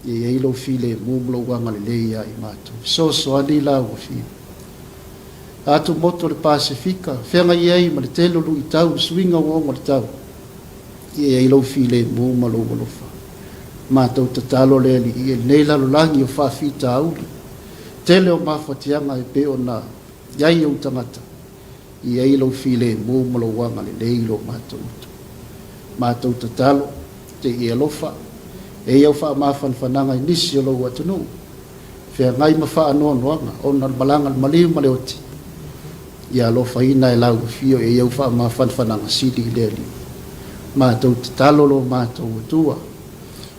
Ia i ai lou filemu ma lou agalelei ia i matou. Fesoasoani lau Afioga. Atumotu o le Pasefika, feagai ai ma le tele o luitau i le suiga ogaoga o le tau. Ia i ai lou filemu ma lou alofa. Matou tatalo le Alii i lenei lalolagi o faafitauli, tele o mafatiaga e pei ona i ai ou tagata. I ai lou filemu ma lou agalelei i lo matou utu. Matou tatalo, te i alofa, e i au faamafanafanaga i nisi o lou atunuu, feagai ma faanoanoaga ona o le malaga a le maliu ma le oti, ia alofaina e lau afio e i au faamafanafanaga sili i le Alii. Matou tatalo lo matou Atua,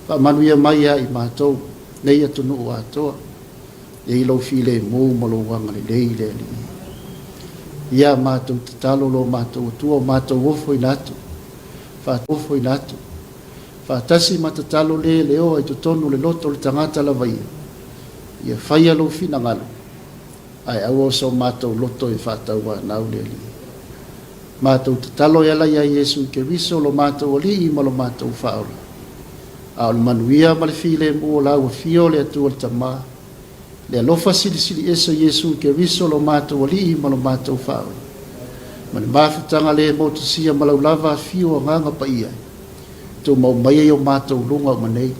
faamanuia mai ia i matou nei atunuu atoa. E i lou filemu ma lou agalelei i le Alii. Ia matou tatalo lo matou Atua o matou ofoina atu, ofoina atu, faatasi ma tatalo le leoa i totonu o le loto o le tagata lava ia, ia faia lou finagalo, ae aua o so matou loto e faatauanau le Alii. Matou tatalo e ala iā Iesu Keriso lo matou Alii ma lo matou Faaola. A o le manuia ma le filemu o lau Afio le Atua le Tama, le alofa silisili ese o Iesu Keriso lo matou Alii ma lo matou Faaola, ma le mafutaga le motusia ma lau lava Afio Agaga Paia e tumau mai ai o matou luga uma nei,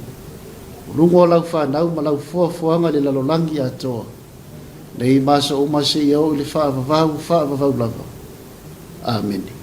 o luga o lau fanau ma lau foafoaga i le lalolagi atoa, nei ma aso uma seia oo i le faavavau faavavau lava. Amene.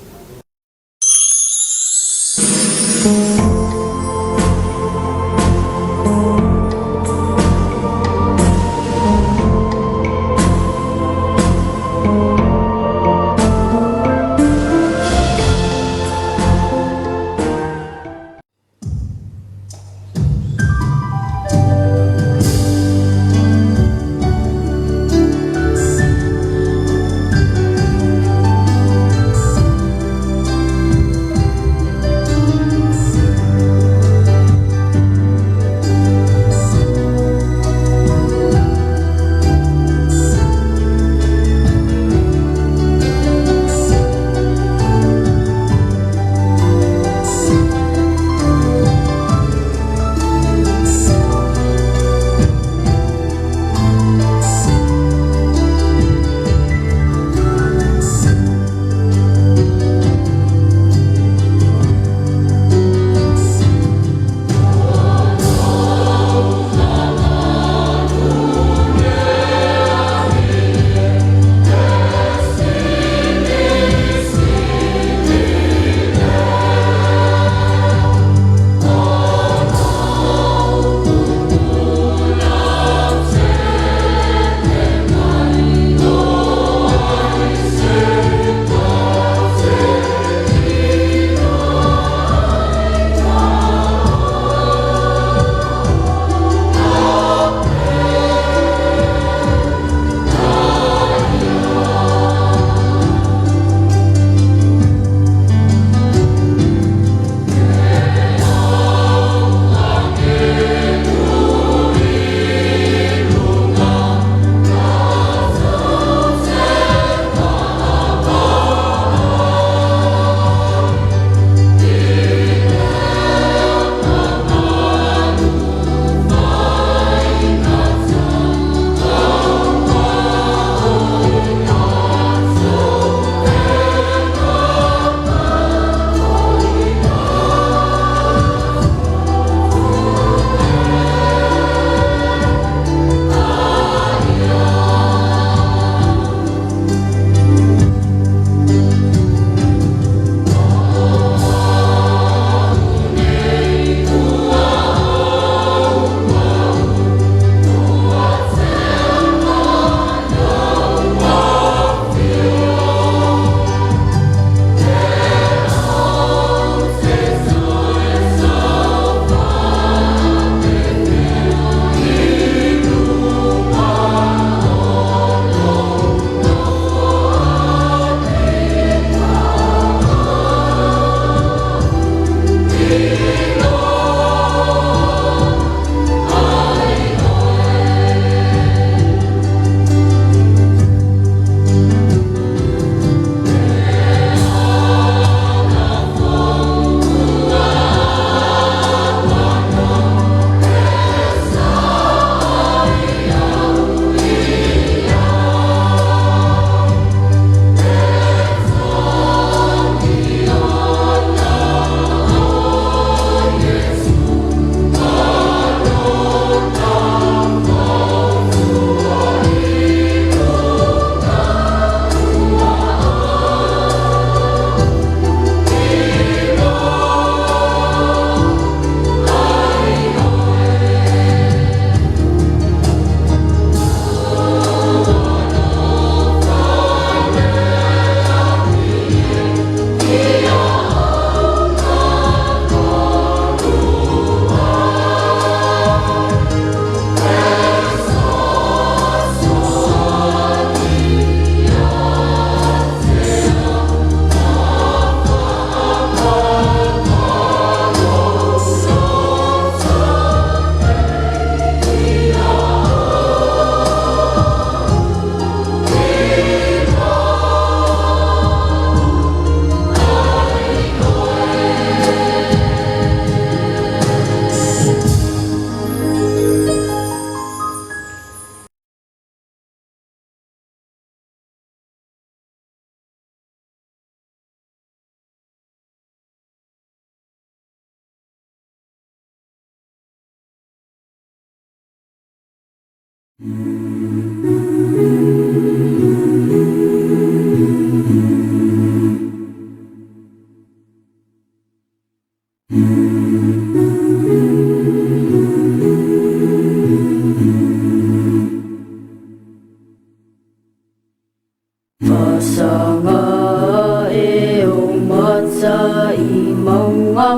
Fasaga e o mata i maunga.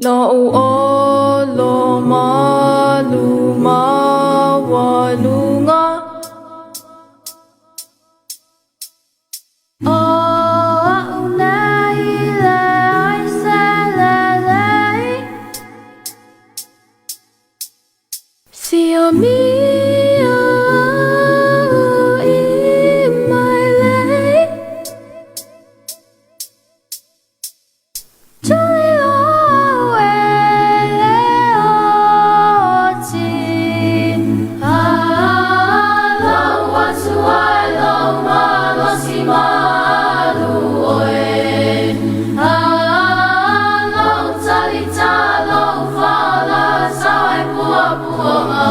Lou olo malu maualuga. O a'u nei leai se lelei. Siamia au i mai lei. Tuli au e le oti. Lou atu ai lou malosi malu oe. Lou talita lou fala sau ai puapuaga.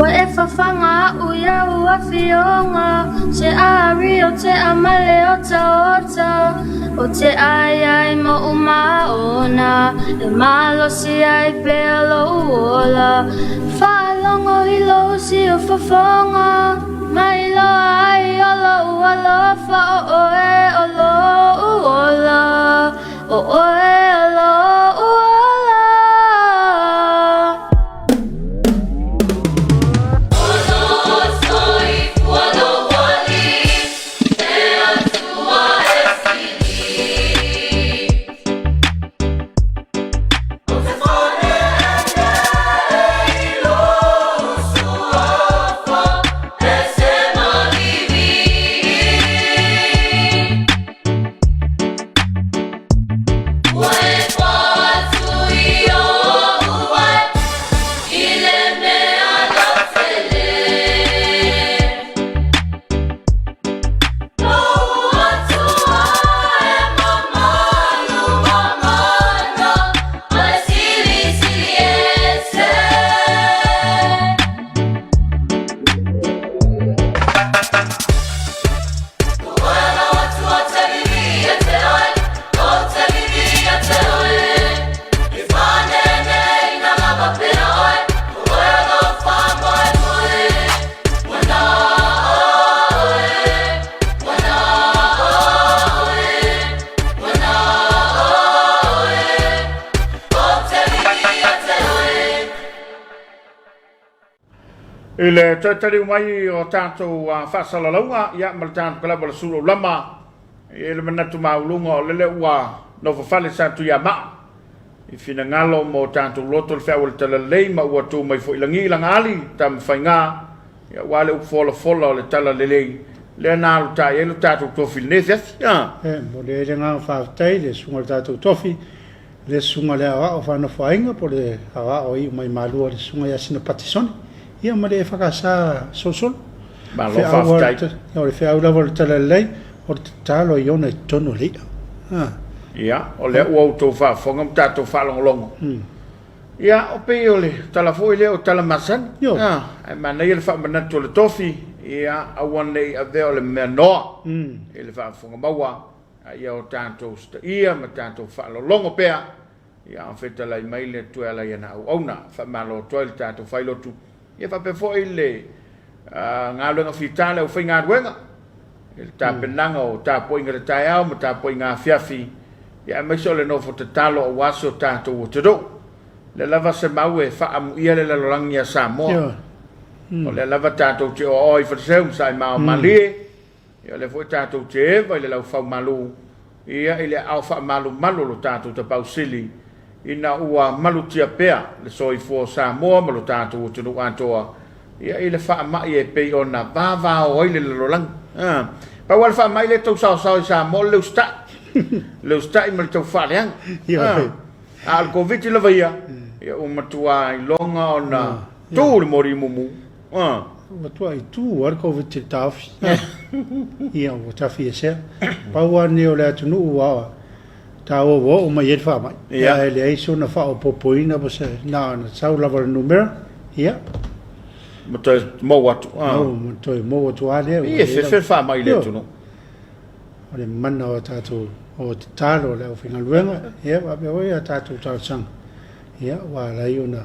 Ua e fafaga a'u i au afioga, te ari o te amale o taota, o te ai ai mo maona, e malosi ai pea lou ola. Faalogo i lou siufofoga, mai loa ai o lou alofa o oe o lou ola, o oe o lou ola. What? I le toe taliu mai o tatou faasalalauga, ia, ma le tatou kalava o le Sulu Lama, e i ai le manatu maualuga o lele ua nofofale Satuiamaa i finagalo ma o tatou loto le feau o le Talalelei ma ua tu mai foi i lagi lana ali Tamafaiga, ia, aua le upu folafola o le Talalelei lea na alu tae ai lo tatou tofi i lenei afiafi. E momoli ai le agaga faafetai i le susuga i le tatou tofi, le susuga i le aoao faanofoaiga po o le aoao e iu mai Malua le susuga ia Sina Patisone, ia ma le EFKS Solosolo. Malo faafetai. O le feau lava o le Talalelei, o le tatalo i ona i totonu o le i'a. Ia, o lea ua outou faafofoga ma tatou faalogologo. Ia, o pei o le tala foi lea o tala masani. Ae manaia le faamanatu o le tofi, ia, aua ne i avea o le mea noa i le faafofoga maua, a ia o tatou usitaia ma tatou faalologo pea, ia a o fetalai mai le Atua e ala i ana auauna. Faamalo atu ai le tatou failotu, ia faapea foi le galuega fita a le aufaigaluega i le tapenaga o tapuaiga i le taeao ma tapuaiga afiafi, ia aemaise o le nofo tatalo aua si o tatou atunuu. O lea lava se mau e faaamuia le lalolagi ia Samoa. O lea lava tatou te oaoa i Faleseu ma Saemaao Malie, Ia o lea foi tatou te eva i le laufaumalu, ia i le aao faamalumalu o lo tatou Tapaau Sili, ina ua malutia pea le soifua o Samoa ma lo tatou atunuu atoa, ia i le faamai e pei ona vavao ai le lalolagi. A, pau lava le faamai lea e tau saosao i Samoa o le leusitai, leusitai ma le tau faaleaga. A, a o le Koviti lava ia, ia ua matua iloga ona tu le moli mumu. Ua matuai tu lava le Koviti i le taofi. Ia, ua tafiesea. Pau lava lenei o le atunuu ua taua ua oo mai ai le faamai. Ae leai sona faaopoopoina po o se, na ona sau lava o le numera, ia. Ma toe mou atu. Ma toe mou atu lava lea. Ia, e fefe le faamai i le atunuu. O le mana o a tatou o tatalo a le aufaigaluega, ia faapea foi a tatou talosaga, ia ua ala ai ona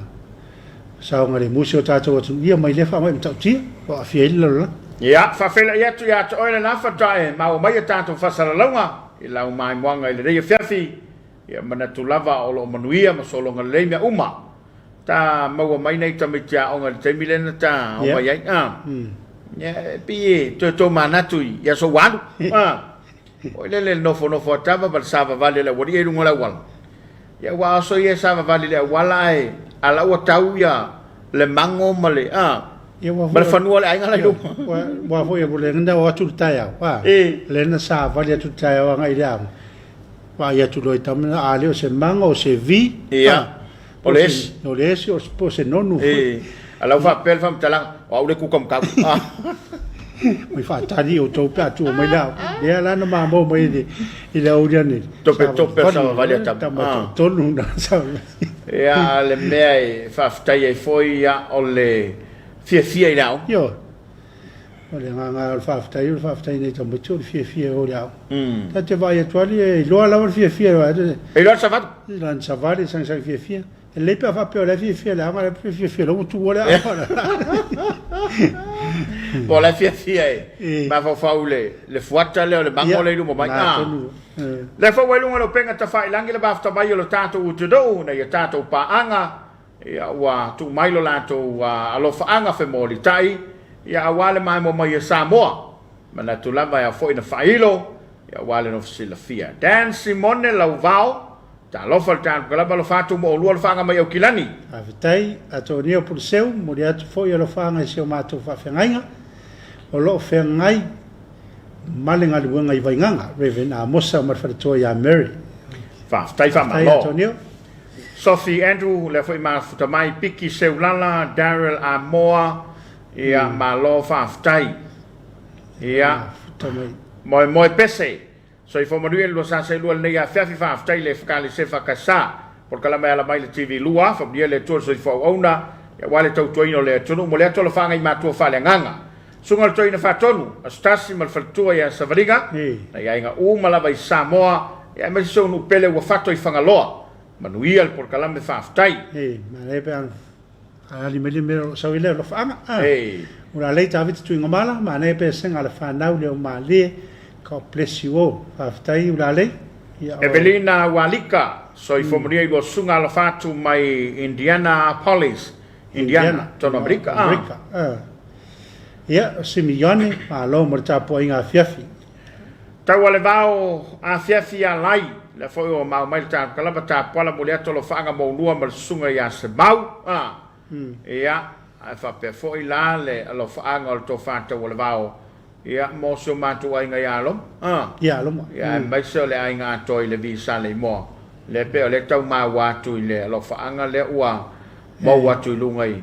saogalemu si o tatou atunuu, ia mai lea faamai matautia ua aafia ai le lalolagi. Ia, faafeiloai atu ia te oe lena faatoa e maua mai a tatou faasalalauga i lau maimoaga i lenei afiafi, ia manatu lava o lo o manuia ma sologa lelei mea uma. Ta maua mai nai tamaiti aoga i le taimi lea na ta omai ai. A, ia, e pei e toe tomanatu i aso ua alu. A, oi lele le nofonofo a tama ma le savavali a le aualii i luga o le auala. Ia ua oso ia e savavali i le auala ae a la ua tau ia le mago ma le, a, ma le fanua o le aiga la i luma. Ua foi e le na o atu le taeao. A, le na savali atu le taeao agai i le aoga. Vaai atu loa i tama, a le o se mago, o se vi. Ia. O le esi. O le esi, o po o se nonu foi. E, a lau faapea le faamatalaga, o au le kuka matau. Mai faatali outou pe a tua mai le aoga. Lea la na mamou mai i le, i le aoauli ane. Tope tope o savavali a tama. Tama toatolu na savavali. Ia, le mea e faafetai ai foi, ia, o le fiafia i le aoga. Ioe. O le agaga o le faafetai, o le faafetai nei tamaiti o le fiafia o le aoga. Ta te vaai atu ali e iloa lava le fiafia. E iloa le savali. Iloa le savali, sagisagi fiafia. E lelei pe a faapea o la e fiafia i le aoga, la e fiafia loa ua tuua le aoga. Po o la e fiafia e mafaufau i le fuata lea o le mago lea i luma mai. Lea foi ua i luga o le upega tafailagi le mafuta mai o le tatou atunuu ina ia tatou paaga. Ia, ua tuu mai lo latou alofaaga femolitai, ia, aua le maimoa mai e Samoa. Manatu lava e ao foi na faailo, ia, aua le nofo silafia. Dan Simone Lauvao, Talofa le tatou kalama alofa atu mo oulua alofaaga mai Aukilani. Faafetai Atonia Puleseu, momoli atu foi alofaaga i si o matou faafeagaiga o lo o feagai ma le galuega i Vaigaga, Rev. Amosa ma le faletua ia Mary. Faafetai Faafetai faamalo. Antonio. Sophie Andrew, lea foi mafuta mai, Piki Seulala, Daryl Amoa, ia, malo faafetai. Ia, Mafuta mai. Moemoe Pese, soifua manuia le 272 lenei afiafi, faafetai le Ekalesia Whakasa, polokalame e ala mai le TV 2, faamanuia le Atua i le soifua auauna, ia aua le tautuaina o le atunuu, momoli atu alofaaga i matua faaleagaga. Susuga i le Toeaina Faatonu, Aso Tasi ma le faletua ia Savaliga, nai aiga uma lava i Samoa, ia aemaise si ou nuu pele ua fato i Fagaloa. Manuia le polokalame faafetai. E, manaia pe ana ali mai le mea o lo o sau ai le alofaaga. A, ua lalei Tavita Tuigamala, manaia pe sega le fanau leo malie. God bless you all. Faafetai Ulalei. Ia, o. Evelina Ualika, soifua manuia i lua susuga alofa atu mai Indianapolis. Indiana, totonu o Amerika. Amerika, ah. Ia, o Simione, malo mo le tapuaiga afiafi. Taualevao afiafi ia Lai, lea foi ua maua mai le tapukalama tapuala moli atu alofaaga moulua ma le susuga ia Semau. Ah. Ia, ae faapea foi la le alofaaga o le tofa Taualevao Ia, mo si o matou aiga ia Roma. A. Ia Roma. Ia, aemaise o le aiga atoa i le visa le imoa. Lea pei o lea e tau maua atu i le alofaaga lea ua maua atu i luga i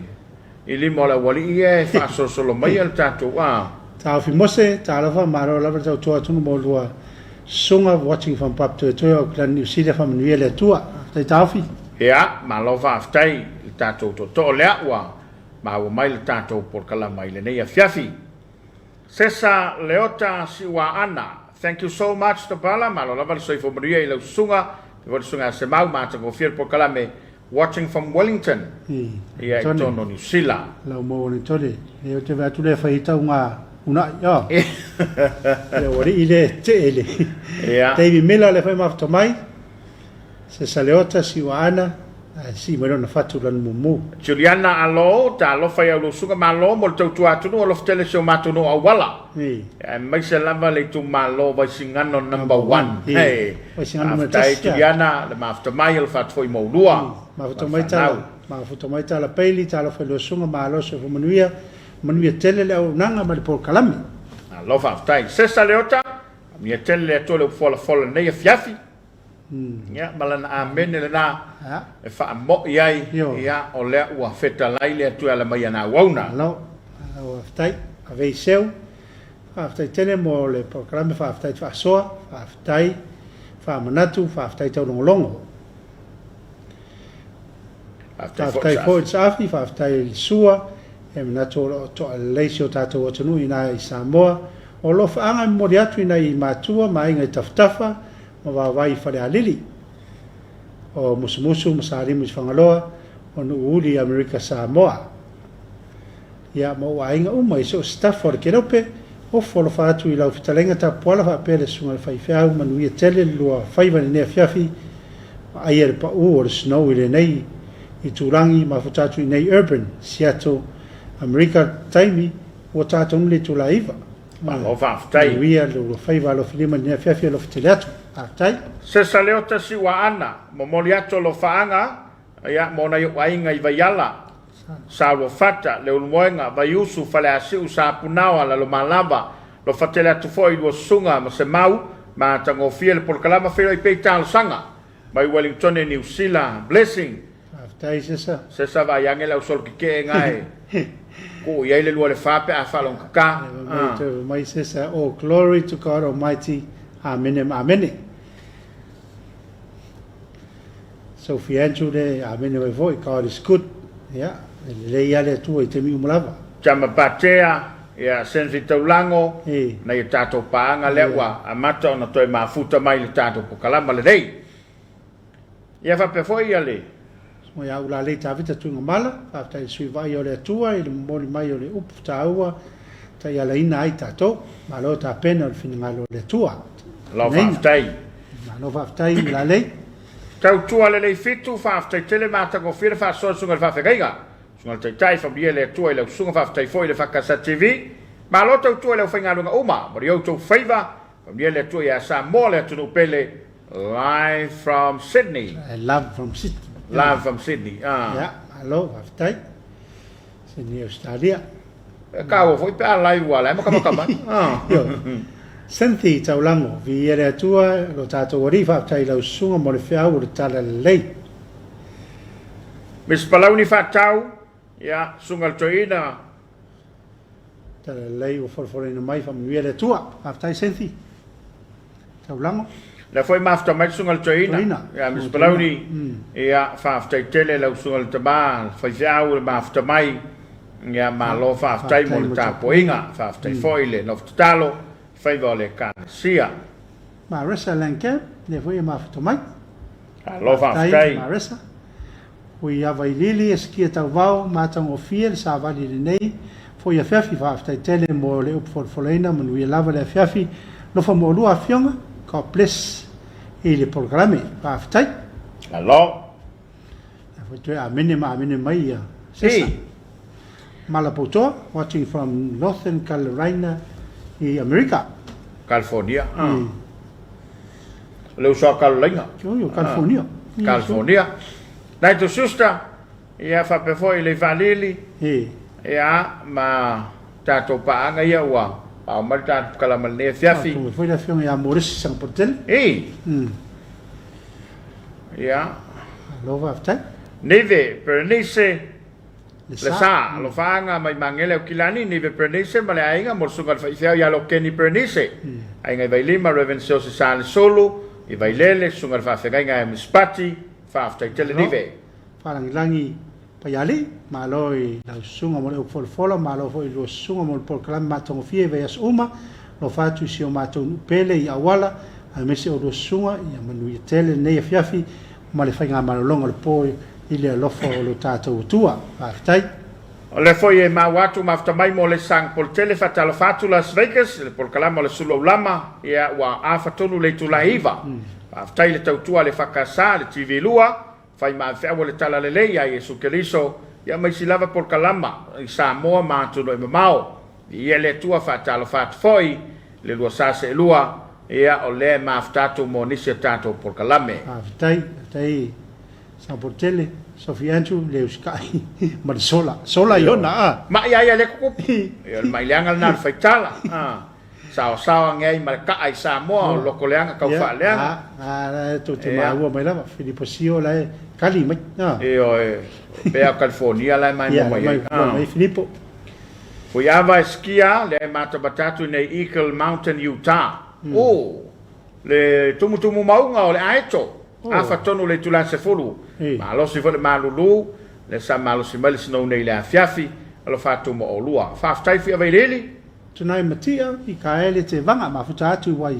i lima o le aualii ia e faasolosolo maia le tatou a. Taofi Mose, Talofa, malo lava le tautua atu mo lua susuga watching from Papatoetoe, Auckland, Niu Sila, faamanuia le Atua. Faafetai Taofi. Ia, malo faafetai i le tatou tootoo lea ua maua mai le tatou polokalama i lenei afiafi. Sesa Leota Siuaana Thank you so much Topala, malo lava le soifua manuia i lau susuga, te foi le susuga ia Semau, matagofie le polokalame Watching from Wellington ia i totonu o Niu Sila. Lau mo Wellington, lea ou te vaai atu lea fai ai tau ngā unai, oh. Le aualii lea e tee le. David Miller lea foi mafuta mai. Sesa Leota, Siuaana, ae sii mai lona fatu lanu mumu. Juliana Alo, Talofa i au susuga malo mo le tautua atunuu alofa tele si o matou nuu auala. Aemaise lava le itumalo Vaisigano number one. Hey. Vaisigano numera tasi. Faafetai Juliana le mafuta mai alofa atu foi mo ulua. Mafuta mai tala, mafuta mai tala Bailey, talofa i lua susuga malo soifua manuia, manuia tele le auaunaga ma le polokalame. Malo faafetai. Sesa Leota, manuia tele le Atua i le upu folafola i lenei afiafi. Ia, ma lana amene lena e faamo'i ai, ia, o lea ua fetalai le Atua e ala mai i ana auauna. Malo, malo faafetai. Ave i seu. Faafetai tele mo le polokalame, faafetai faasoa, faafetai faamanatu, faafetai taulogologo. Faafetai foi i le saafi, faafetai i le sua, e manatu o lo o toa lelei si o tatou atunuu i ina i Samoa. O alofaaga e momoli atu i nai matua ma aiga i Tafatafa, ma vaavaai i Falealili, o Musumusu ma Salimu i Fagaloa, o Nuuuli i Amerika Samoa. Ia, ma ou aiga uma i so o se tafa o le Kelope, ofo alofa atu i lau fetalaiga Tapuala faapea le susuga i le faifeau manuia tele le lua faiva i lenei afiafi, vaaia le pau o le snow i lenei itulagi mafuta atu i nei Urban, Seattle, Amerika, taimi ua ta tonu le itula e 9. Malo faafetai. Manuia le lua faiva alofilima i lenei afiafi alofa tele atu. Faafetai. Sesa Leota Siuaana, momoli atu alofaaga ia mo nai ou aiga i Vaiala, Saluafata, Leulumoega, Vaiusu, Faleasiu, Sapunaoa, Lalomalava, lofa tele atu foi i lua susuga ma Semau, matagofie le polokalama feiloai pea i talosaga mai Wellingtone, Niu Sila. Blessing. Faafetai Sesa. Sesa vaai ane le au solo kekee na e kuu i ai le lua le fa pe a faalogokaka. Mai mai Sesa, oh glory to God Almighty. Amene ma amene. Sophie Andrew le amene mai foi, God is good. Ia, e lelei lava le Atua i taimi uma lava. Tama Patea, ia Sensi Taulago, nai o tatou paaga lea ua amata ona toe mafuta mai i le tatou pokalama lenei. Ia faapea foi ia le. Mo ia Ulalei Tavita Tuigamala, faafetai i le sui vaaia o le Atua i le momoli mai o le upu taua taialaina ai tatou. Malo tapena o le finagalo o le Atua. Malo faafetai. Malo faafetai Ulalei. Tautua lelei Fitu, faafetai tele matagofie le faasoa i le susuga i le faafeagaiga, susuga i le Taitai, faamanuia le Atua i lau susuga, faafetai foi i le Fakasa TV. Malo tautua i le aufaigaluega uma, mo le outou faiva, faamanuia le Atua ia Samoa le atunuu pele, Live from Sydney. Live from Sydney. Live from Sydney. Ah. Ya, malo, faafetai. Sydney, Australia. E kaua foi pe a live ua la e makamaka mai. Ah. Yo. Cynthia Taulango, viia le Atua, lo tatou Alii, faafetai i lau susuga mo le feau o le tala lelei. Miss Palauni Faatau, ia, susuga le toeaina. Tala lelei ua folafolaina mai, faamanuia le Atua. Faafetai Cynthia. Taulago. Lea foi mafuta mai le susuga i le toeaina, ia Miss Palauni, ia faafetai tele lau susuga i le tama, le faifeau le mafuta mai, ia malo faafetai mo le tapuaiga, faafetai foi le nofo tatalo i faiva o le Ekalesia. Marissa Lankamp, lea foi e mafuta mai. Malo faafetai. Marissa. Hui ava i lili e sikia tauvao matagofie le savali lenei foi afiafi faafetai tele mo le upu folafolaina manuia lava le afiafi lofa mo olua afioga God bless i le polokalame faafetai. Malo. Lea foi toe amene ma amene mai ia. Sesa. Malapoutoa, watching from Northern Carolina i Amerika. California. O le uso a Carolina. Oi, o California. California. Nai sister, ia faapea foi i le Faalili. Ia ma tatou paaga ia ua ao mai le tatou kalama lenei afiafi. Faatoe foi le afioga ia Morisi Sagapolutele. Ia. Malo faafetai. Neve Bernice Le Sa, alofaaga mai Magele Aukilani, Neve Bernice ma le aiga mo le susuga i le faifeau ia Lokeni Bernice. Aiga i Vailima, Rev. Siose Salesulu, i Vailele, susuga i le faafeagaiga ia Miss Pati, faafetai tele Neve. Faalagilagi Paialii, malo i lau susuga mo le upu folafola, malo foi i lua susuga mo le polokalame matagofie i vaiaso uma, alofa atu i si o matou nuu pele i Auala, aemaise o lua susuga, ia manuia tele lenei afiafi ma le faigamalologa o le po i le alofa o lo tatou Atua. Faafetai. O lea foi e maua atu mafuta mai mo le Sagapolutele faatalofa atu Las Vegas i le polokalama o le Sulu Aulama, ia ua afa tonu le itula e 9. Faafetai i le tautua a le EFKS, le TV 2, fai ma avefeau o le Talalelei ia Iesu Keriso, ia ma isi lava polokalama i Samoa ma atunuu e mamao. Viia le Atua, faatalofa atu foi i le lua sa seelua, ia o lea e mafuta atu mo nisi o tatou polokalame. Faafetai, faafetai Sagapolutele, Sophie Andrew, le usikai ma le sola. Sola i ona, a. Mai ai a le kukupu. Ia o le mai leaga lena o le faitala. A. Saosaoa age ai ma le kaa i Samoa o loko leaga kau faaleaga. A, la e tou te maua mai lava, Filipo Sio la e kali mai. Ioe, pea o California la e maimoa mai ai. Ia, mai Filipo. Fuiava e skia, lea e matamata atu i nei Eagle Mountain, Utah. Oh, le tumutumu mauga o le aeto. Afa tonu le itula 10. Malosi foi le malulu, lea sa malosi mai le snow nei i le afiafi. Alofa atu mo oulua. Faafetai Fuiava Iliili. Tunai Matia, Mikaele Te Vanga, mafuta atu i Wai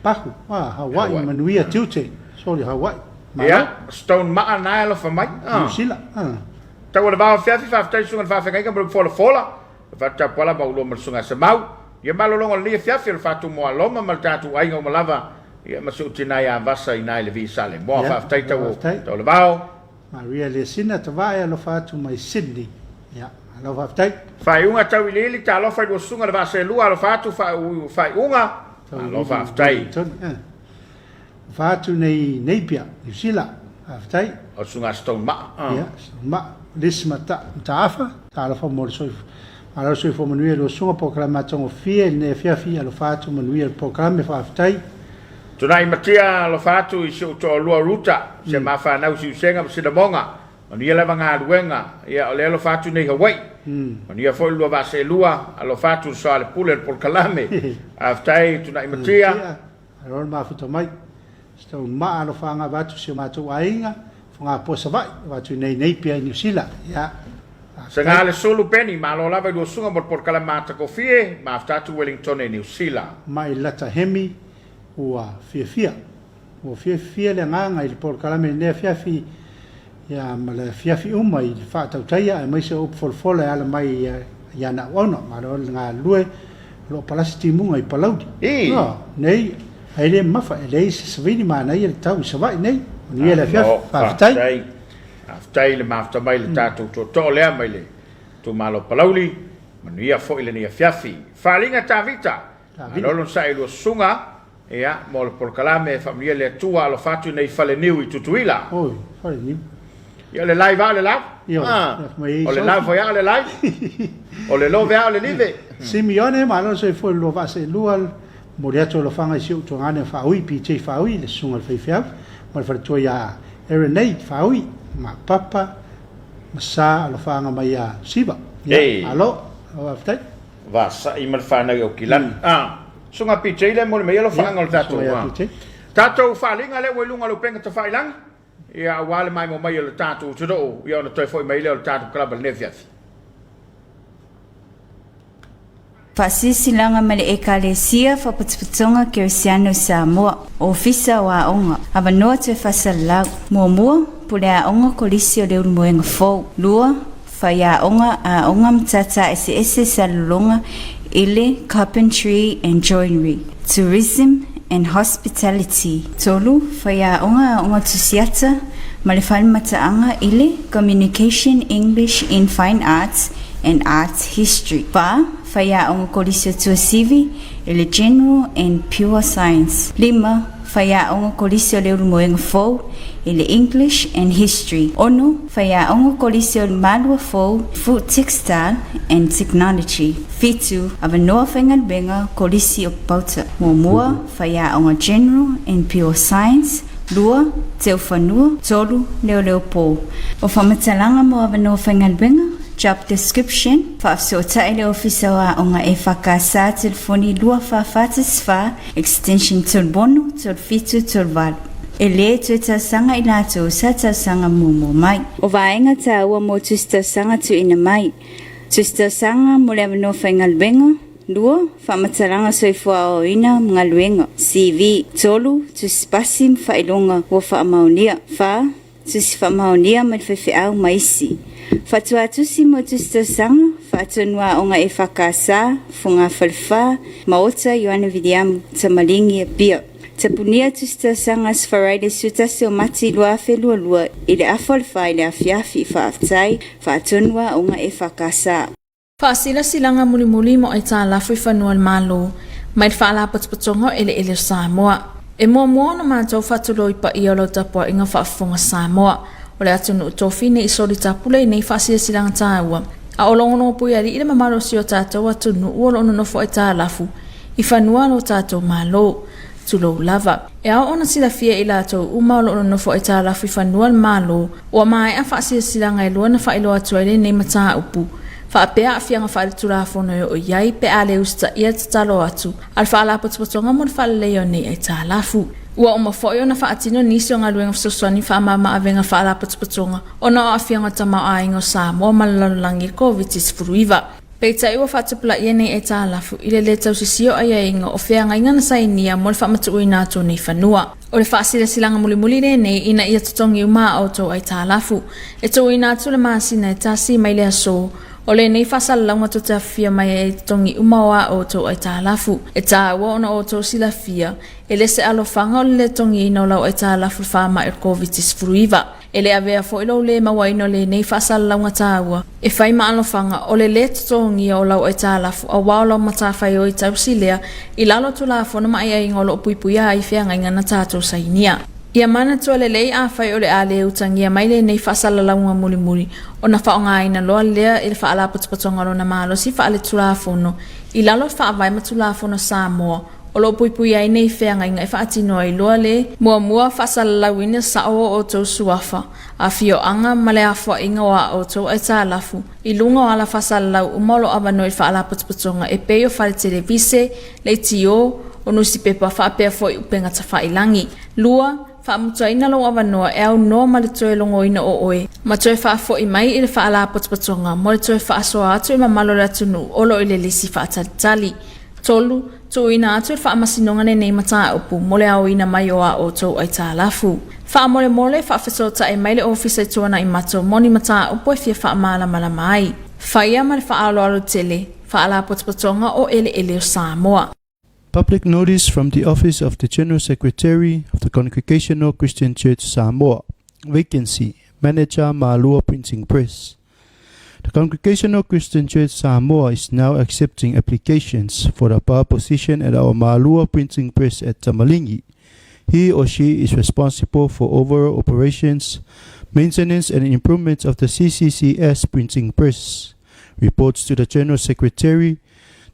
Pahu, Hawaii, manuia tiute, sorry Hawaii. Malo. Ia, Stone Maa na e alofa mai. New Zealand. Tau o le vao afiafi, faafetai i susuga i le faafeagaiga ma le folafola. Le faatapuala ma ulua ma le susuga a Semau. Ia malologa o lenei afiafi o le faatumu a Loma ma le tatou aiga uma lava, ia ma si ou tina ia Vasa i ina i le Visale. Moa, faafetai tau o le vao. Maria Lesina Tavae alofa atu mai Sydney. Ia, malo faafetai. Faaiuga tauiliili, talofa i lua susuga le vaaselua alofa atu faaiuga, malo faafetai. Alofa atu nei Napier, Niu Sila, faafetai. O le susuga Stone Maa. Ia, Stone Maa. Liz Mataafa, talofa mo le soifua. Malo le soifua manuia i lua susuga, polokalame matagofie i lenei afiafi, alofa atu manuia le polokalame, faafetai. Tunai Matia, alofa atu i si ou toalua Ruta, si a ma fanau Siusega ma Sinamoga, manuia lava galuega, ia o lea alofa atu nei Hawaii. Manuia foi le lua vaa seelua, alofa atu le soa le pule le polokalame. Faafetai Tunai Matia. Malo le mafuta mai. Stone Maa alofa agava atu si o matou aiga, Fogapoa Savaii, alofa atu i nei Napier i Niu Sila. Ia. Saga le sulu Benny, malo lava i lua susuga mo le polokalame matagofie, mafuta atu Wellington e Niu Sila. Mai Lata Hemi, ua fiafia. Ua fiafia le agaga i le polokalame i lenei afiafi, ia, ma le afiafi uma i le faatautaia aemaise o upu folafola e ala mai i ana auauna. Malo le galulue, o lo o palasi timuga i Palauli. Oh, nei, ai le mamafa, e leai se savili manaia le tau i Savaii nei. Manuia le afiafi. Faafetai. Faafetai le mafuta mai le tatou tootoo lea mai le itumalo Palauli. Manuia foi lenei afiafi. Faaaliga Tavita, malo le onosai i lua susuga, ia, mo le polokalame e faamanuia le Atua alofa atu nei Faleniu i Tutuila. Oi, Faleniu. Ia, o le live a o le love. O le love foi a o le live. O le love a o le live. Simeone, malo le soifua i le lua vaa seelua, momoli atu alofaga i si ou tuagane o Faaui, PJ Faaui, le susuga i le faifeau, ma le faletua ia Aaron Faaui, ma Papa, ma Sa alofaga mai ia Siva. Ia, malo, faafetai. Vasai ma le fanau i Aukilani. Susuga PJ lea e momoli mai ai alofaaga o le tatou tatou faaaliga lea ua i luga o le upega tafailagi, ia, aua le maimoa mai o le tatou atunuu, ia ona toe foi mai lea o le tatou kalaba i lenei afiafi. Faasilasilaga mai le Ekalesia Faapotopotoga Kerisiano i Samoa, Ofisa o Aoga, Avanoa toe faasalalau. Muamua, Pule Aoga Kolisi o le Ulumoega Fou. Lua, Faiaoga Aoga Matata Eseese Salelologa i le Carpentry and Joinery, Tourism and Hospitality. Tolu, Faiaoga Aoga Tusiata, ma le falemataaga i le Communication English in Fine Arts and Arts History. 4, Faiaoga Kolisi o Tuasivi i le General and Pure Science. 5, Faiaoga Kolisi o Leulumoega Fou i le English and History. 6, Faiaoga Kolisi o Malua Fou, Food Textile and Technology. 7, Avanoa faigaluega Kolisi o Papauta. 1, Faiaoga General and Pure Science. 2, Teufanua. 3, Leoleo Po. O faamatalaga mo avanoa faigaluega, Job description, Faafesootai le Ofisa o Aoga EFKS telefoni 2444 extension 36 37 38. E lē toe talosaga i latou sa talosaga muamua mai. O vaega taua mo tusi talosaga tuuina mai. Tusi talosaga mo le avanoa faigaluega. 2, Faamatalaga soifua aoaoina ma galuega, CV. 3, Tusi pasi ma faailoga ua faamaonia. 4, Tusi faamaonia mai le faifeau ma isi. Faatuatusi mo tusi talosaga, Faatonu Aoga EFKS, Fogafalefa, Maota Ioane Viliamu, Tamaligi, Apia. Tapunia tusi talosaga Aso Faraile 11 o Mati 2022 i le afa o le 4 i le afiafi. Faafetai, Faatonu Aoga EFKS. Faasilasilaga mulimuli mo aitalafu i fanua o le Malo mai le Faalapotopotoga o Eleele o Samoa. E muamua ona matou faatulou i paia o lau tapuaiga faafofoga Samoa o le atunuu tofi nei i solitapule i nei faasilasilaga taua a o logologopuialii le mamalu o si o tatou atunuu o lo o nonofo aitalafu i fanua o lo tatou Malo. Tulou lava. E ao ona silafia e i latou uma o lo o nonofo aitalafu i fanua o le Malo, ua maea faasilasilaga e lua na faailoa atu ai lenei mataupu, faapea aafiaga faaletulafono e oo i ai pe a le usitaia le tatalo atu a le Faalapotopotoga mo le Faaleleia o nei aitalafu. Ua uma foi ona faatino nisi o galuega fesoasoani faamama-avega Faalapotopotoga ona o aafiaga o tamaoaiga o Samoa ma le lalolagi i le Koviti-19. Peitai ua faatupulaia nei aitalafu i le lē tausisia o aiaiga o feagaiga na sainia mo le faamatuuina atu o nei fanua. O le faasilasilaga mulimuli lenei ina ia totogi uma a outou aitalafu. E tuuina atu le masina e tasi mai le aso o lenei faasalalauga tou te afifio mai ai e totogi uma o a outou aitalafu. E taua ona outou silafia e le se alofaga o le lē totogiina o lau aitalafu i le faamai o le Koviti-19. E le avea foi lou lē mauaina o lenei faasalalauga taua e fai ma alofaga o le lē totogia o lau aitalafu auā o lau matafaioi tausi lea i lalo o Tulafono ma aiaiga o lo o puipuia ai feagaiga na tatou sainia. Ia manatua lelei afai o le a le utagia mai lenei faasalalauga mulimuli ona faaaogaina loa lea e le Faalapotopotoga lona malosi faaletulafono i lalo o Faavae ma Tulafono Samoa O lo o puipuia ai nei feagaiga e faatino ai loa le. Muamua, faasalalauina sao o outou suafa, afioaga ma le afoaiga o a outou aitalafu i luga o ala faasalalau uma o lo o avanoa i faalapotopotoga e pei o fale televise, leitio, o nusipepa faapea foi upega tafailangi. Lua, faamutaina lou avanoa e aunoa ma le toe logoina o oe ma toe faafoi mai i le faalapotopotoga mo le toe faasoa atu i mamalu o le atunuu o lo o i le lisi faatalitali. 3, Tuuina atu le faamasinoga lenei mataupu mo le aoina mai o a outou aitalafu. Faamolemole, faafesootai mai le Ofisa i Tuanaimato mo ni mataupu e fia faamalamalama ai. Faia ma le faaaloalo tele, Faalapotopotoga o Eleele o Samoa. Public notice from the Office of the General Secretary of the Congregational Christian Church Samoa. Vacancy, Manager Malua Printing Press. The Congregational Christian Church Samoa is now accepting applications for the bar position at our Malua Printing Press at Tamalingi. He or she is responsible for overall operations, maintenance and improvement of the CCCS printing press, reports to the General Secretary,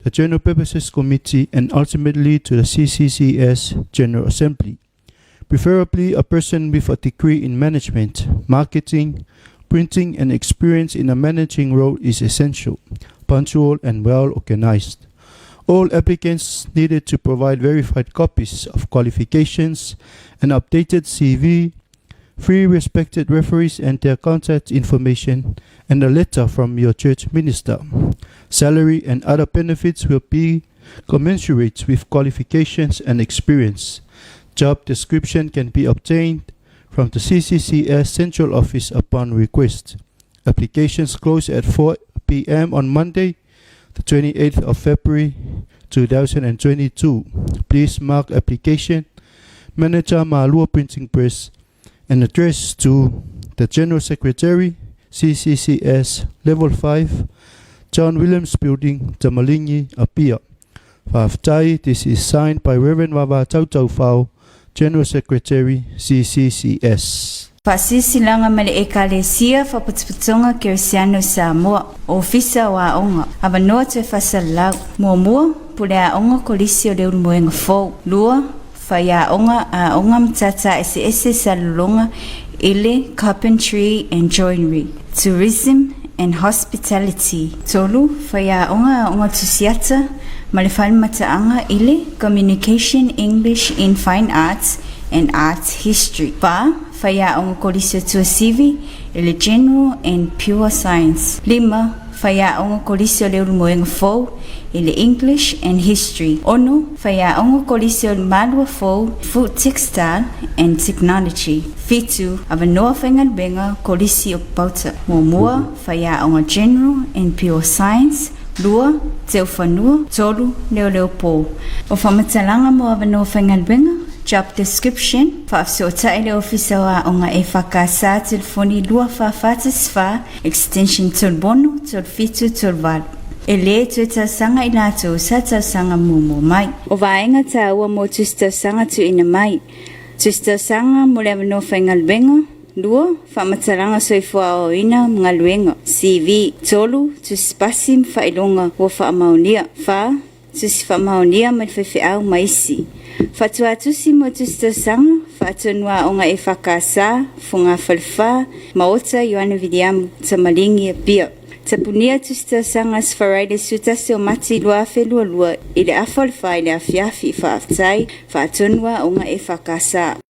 the General Purposes Committee, and ultimately to the CCCS General Assembly. Preferably a person with a degree in management, marketing, printing, and experience in a managing role is essential, punctual, and well organized. All applicants needed to provide verified copies of qualifications, an updated CV, three respected referees and their contact information, and a letter from your church minister. Salary and other benefits will be commensurate with qualifications and experience. Job description can be obtained from the CCCS Central Office upon request. Applications close at 4 p.m. on Monday, the 28th of February 2022. Please mark application Manager Malua Printing Press And addressed to the General Secretary, CCCS, Level 5, John Williams Building, Tamaligi, Apia. Faafetai, this is signed by Reverend Vava Tautaufao, General Secretary, CCCS. Faasilasilaga ma le Ekalesia Faapotopotoga Kerisiano i Samoa, Ofisa o Aoga, Avanoa Toe Faasalalau. Muamua, Pule Aoga Kolisi o Leulumoega Fou. Lua, Faiaoga Aoga Matata Eseese Salelologa i le Carpentry and Joinery, Tourism and Hospitality. Tolu, Faiaoga Aoga Tusiata ma le Falemataaga i le Communication English in Fine Arts and Art History. Fa, Faiaoga Kolisi o Tuasivi i le General and Pure Science. Lima, Faiaoga Kolisi o Leulumoega Fou i le English and History. Ono, Faiaoga Kolisi o Malua Fou, Food Textile and Technology. Fitu, Avanoa Faigaluega Kolisi o Papauta. Muamua, Faiaoga General and Pure Science. Lua, Teufanua. Tolu, Leoleo Po. O faamatalaga mo avanoa faigaluega, Job description, Faafesootai le Ofisa o Aoga EFKS telefoni 2444 extension 36 37 38. E lē toe talosaga i latou sa talosaga muamua mai. O vaega taua mo tusi talosaga tuuina mai. Tusi talosaga mo le avanoa faigaluega, Lua, Faamatalaga Soifua Aoaoina ma Galuega, CV, Tolu, Tusi Pasi ma Faailoga ua Faamaonia, Fa, Tusi Faamaonia mai le Faifeau ma isi. Faatuatusi mo Tusi Tausaga, Faatonu Aoga EFKS, Fogafalefa, Maota Ioane Viliamu, Tamaligi, Apia. Tapunia Tusi Tausaga Aso Faraile 11 o Mati 2022 i le afa o le fa i le afiafi. Faafetai, Faatonu Aoga EFKS.